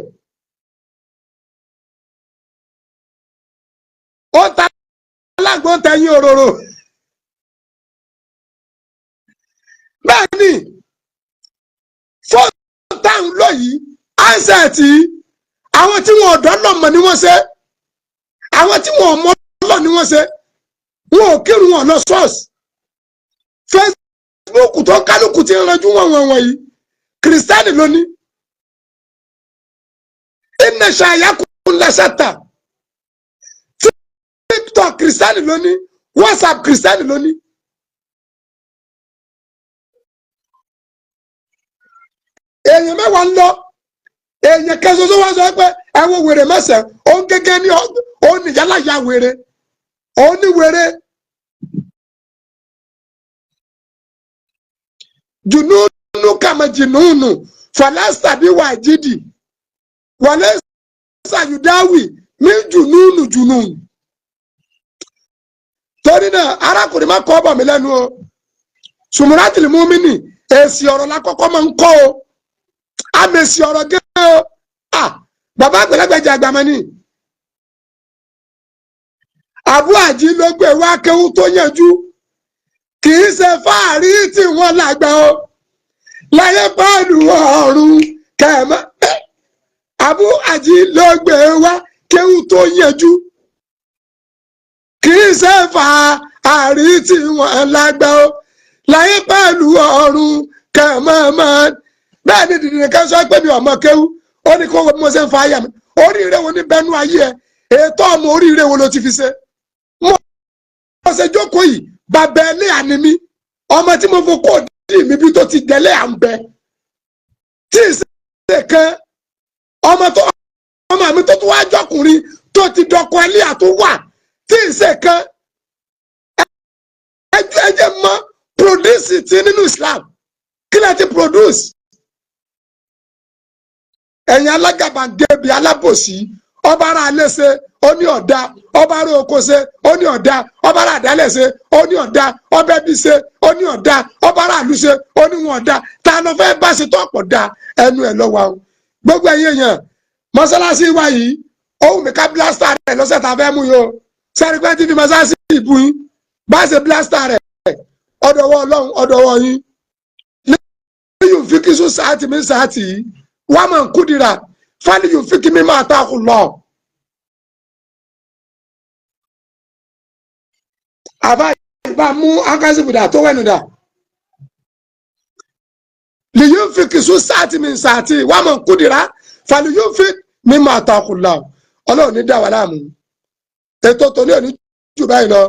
Ó ta alágbó ń tẹ̀yìn òróró. Bẹ́ẹ̀ ni fóònù táwọn lò yìí, ánsẹ̀tì àwọn tí wọn ọ̀dọ́ lọ́mọ ni wọ́n ṣe, àwọn tí wọn ọmọ lọ ni wọ́n ṣe, wọn ò kírun, wọn lọ ṣọ́ọ̀ṣì. Facebook tó kálukú ti ń ranjú wọn wọn wọ̀nyí, kìrìsìtẹ́nì lónìí. Inna ṣàyàkùn lẹ́sẹ̀tà. TikTok kìrìsìtẹ́nì lónìí, WhatsApp kìrìsìtẹ́nì lónìí. Èèyàn mẹ́wàá ń lọ, èèyàn kan ṣoṣo wá sọ pé ẹ wo wèrè mẹ́sàn-án, òun gẹ́gẹ́ ní òun nìyálà ya wèrè, òun ní wèrè. Jùnúnú kàmá jìnúnù fàlásítà bí wàjídì wàlẹ́ sàyùdáwì mí jùnúnù jùnúnù. Torí náà, arákùnrin, má kọ́ bọ̀ mí lẹ́nu o. Sùmùràtìlì múmínì, èsì ọ̀rọ̀ la kọ́kọ́ máa ń kọ́ o. Àmèsì ọ̀rọ̀ gẹ́ o. Ah, bàbá àgbẹ̀lẹ́gbẹ̀ jẹ́ àgbàmọ́ ni. Àbú àjí ló gbé wá kéwú tó yanjú, kì í ṣe fáàrí tí wọ́n lágbà o láyé pẹ̀lú ọ̀run kẹ̀mọ́. Àbú àjí ló gbé wá kéwú tó yanjú, kì í ṣe fáàrí tí wọ́n lágbà o láyé pẹ̀lú ọ̀run kẹ̀mọ́ mọ́. Bẹ́ẹ̀ ni dìdìrín kan sọ pé mi ò mọ kéwú. Ó ní kó mo ṣe ń fa àyà mi. Oríire wo ní bẹnu ayé ẹ? Ètò ọmọ oríire wo ló ti fi ṣe? Mo ṣe jókòó yìí, bàbá ẹlẹ́yà ni mí. Ọmọ tí mo fọ kó dì mí bí tó ti dẹ́lẹ́ à ń bẹ tí ì ṣe kan. Ọmọ tó ọmọ mi tó tún wá jọkùnrin tó ti dọkọ ẹlẹ́yà tó wà tí ì ṣe kan. Ẹjẹ mọ produce ti nínú Islam. Kí lẹ ti produce, ẹ̀yin alágàbàgebè, alábòsí? Ọba ara alẹ́ ṣe, ó ní ọ̀dà. Ọba ara oko ṣe, ó ní ọ̀dà. Ọba ara àdálẹ̀ ṣe, ó ní ọ̀dà. Ọba ẹbí ṣe, ó ní ọ̀dà. Ọba ara àlù ṣe, ó ní wọn ọ̀dà. Ta ló fẹ́ bá ṣe tó ọ̀pọ̀ da ẹnu ẹ̀ lọ́wọ́ o? Gbogbo ẹ̀yin èèyàn, mọ́sálásí wa yìí, ó wù mí ká plaster rẹ̀ lọ́sẹ̀ tá a fẹ́ mú yìí o. Sẹ́ni pé tí fi mọ́sálásí ìbú yín bá ṣe plaster rẹ̀, ọ̀dọ̀wọ́ Ọlọ́run, ọ̀dọ̀wọ́ yín. Lẹ́yìn fi kí sún sáàtì mi sáàtì yìí wọ́n máa ń kúdìrà fáli yóò fi kí mi máa ta kù lọ. Àbá ìbá mú akásìbùdà tó wẹ̀nù dà lèyìn fi kí sún sáàtì mi sáàtì wọ́n máa ń kúdìrà fáli yóò fi mi máa ta kù lọ. Ọlọ́run ní dá wà láàmú. Ètò tòní òní jù báyìí lọ,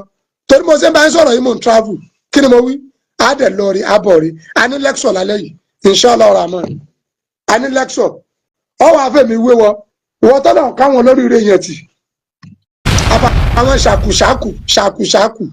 torí mo ṣe ń bá ń sọ̀rọ̀ yìí, mò ń travel. Kí ni mo wí? Á dẹ̀ lọ rí abọ̀ rí. A ní lecture lálẹ́ yìí, inshallah rahman. A ní lecture. Ọwọ́ afẹ́mi wé wọ ìwọ tọ́lọ̀ káwọn olóríire yẹn tì àwọn ṣàkùṣàkù ṣàkùṣàkù.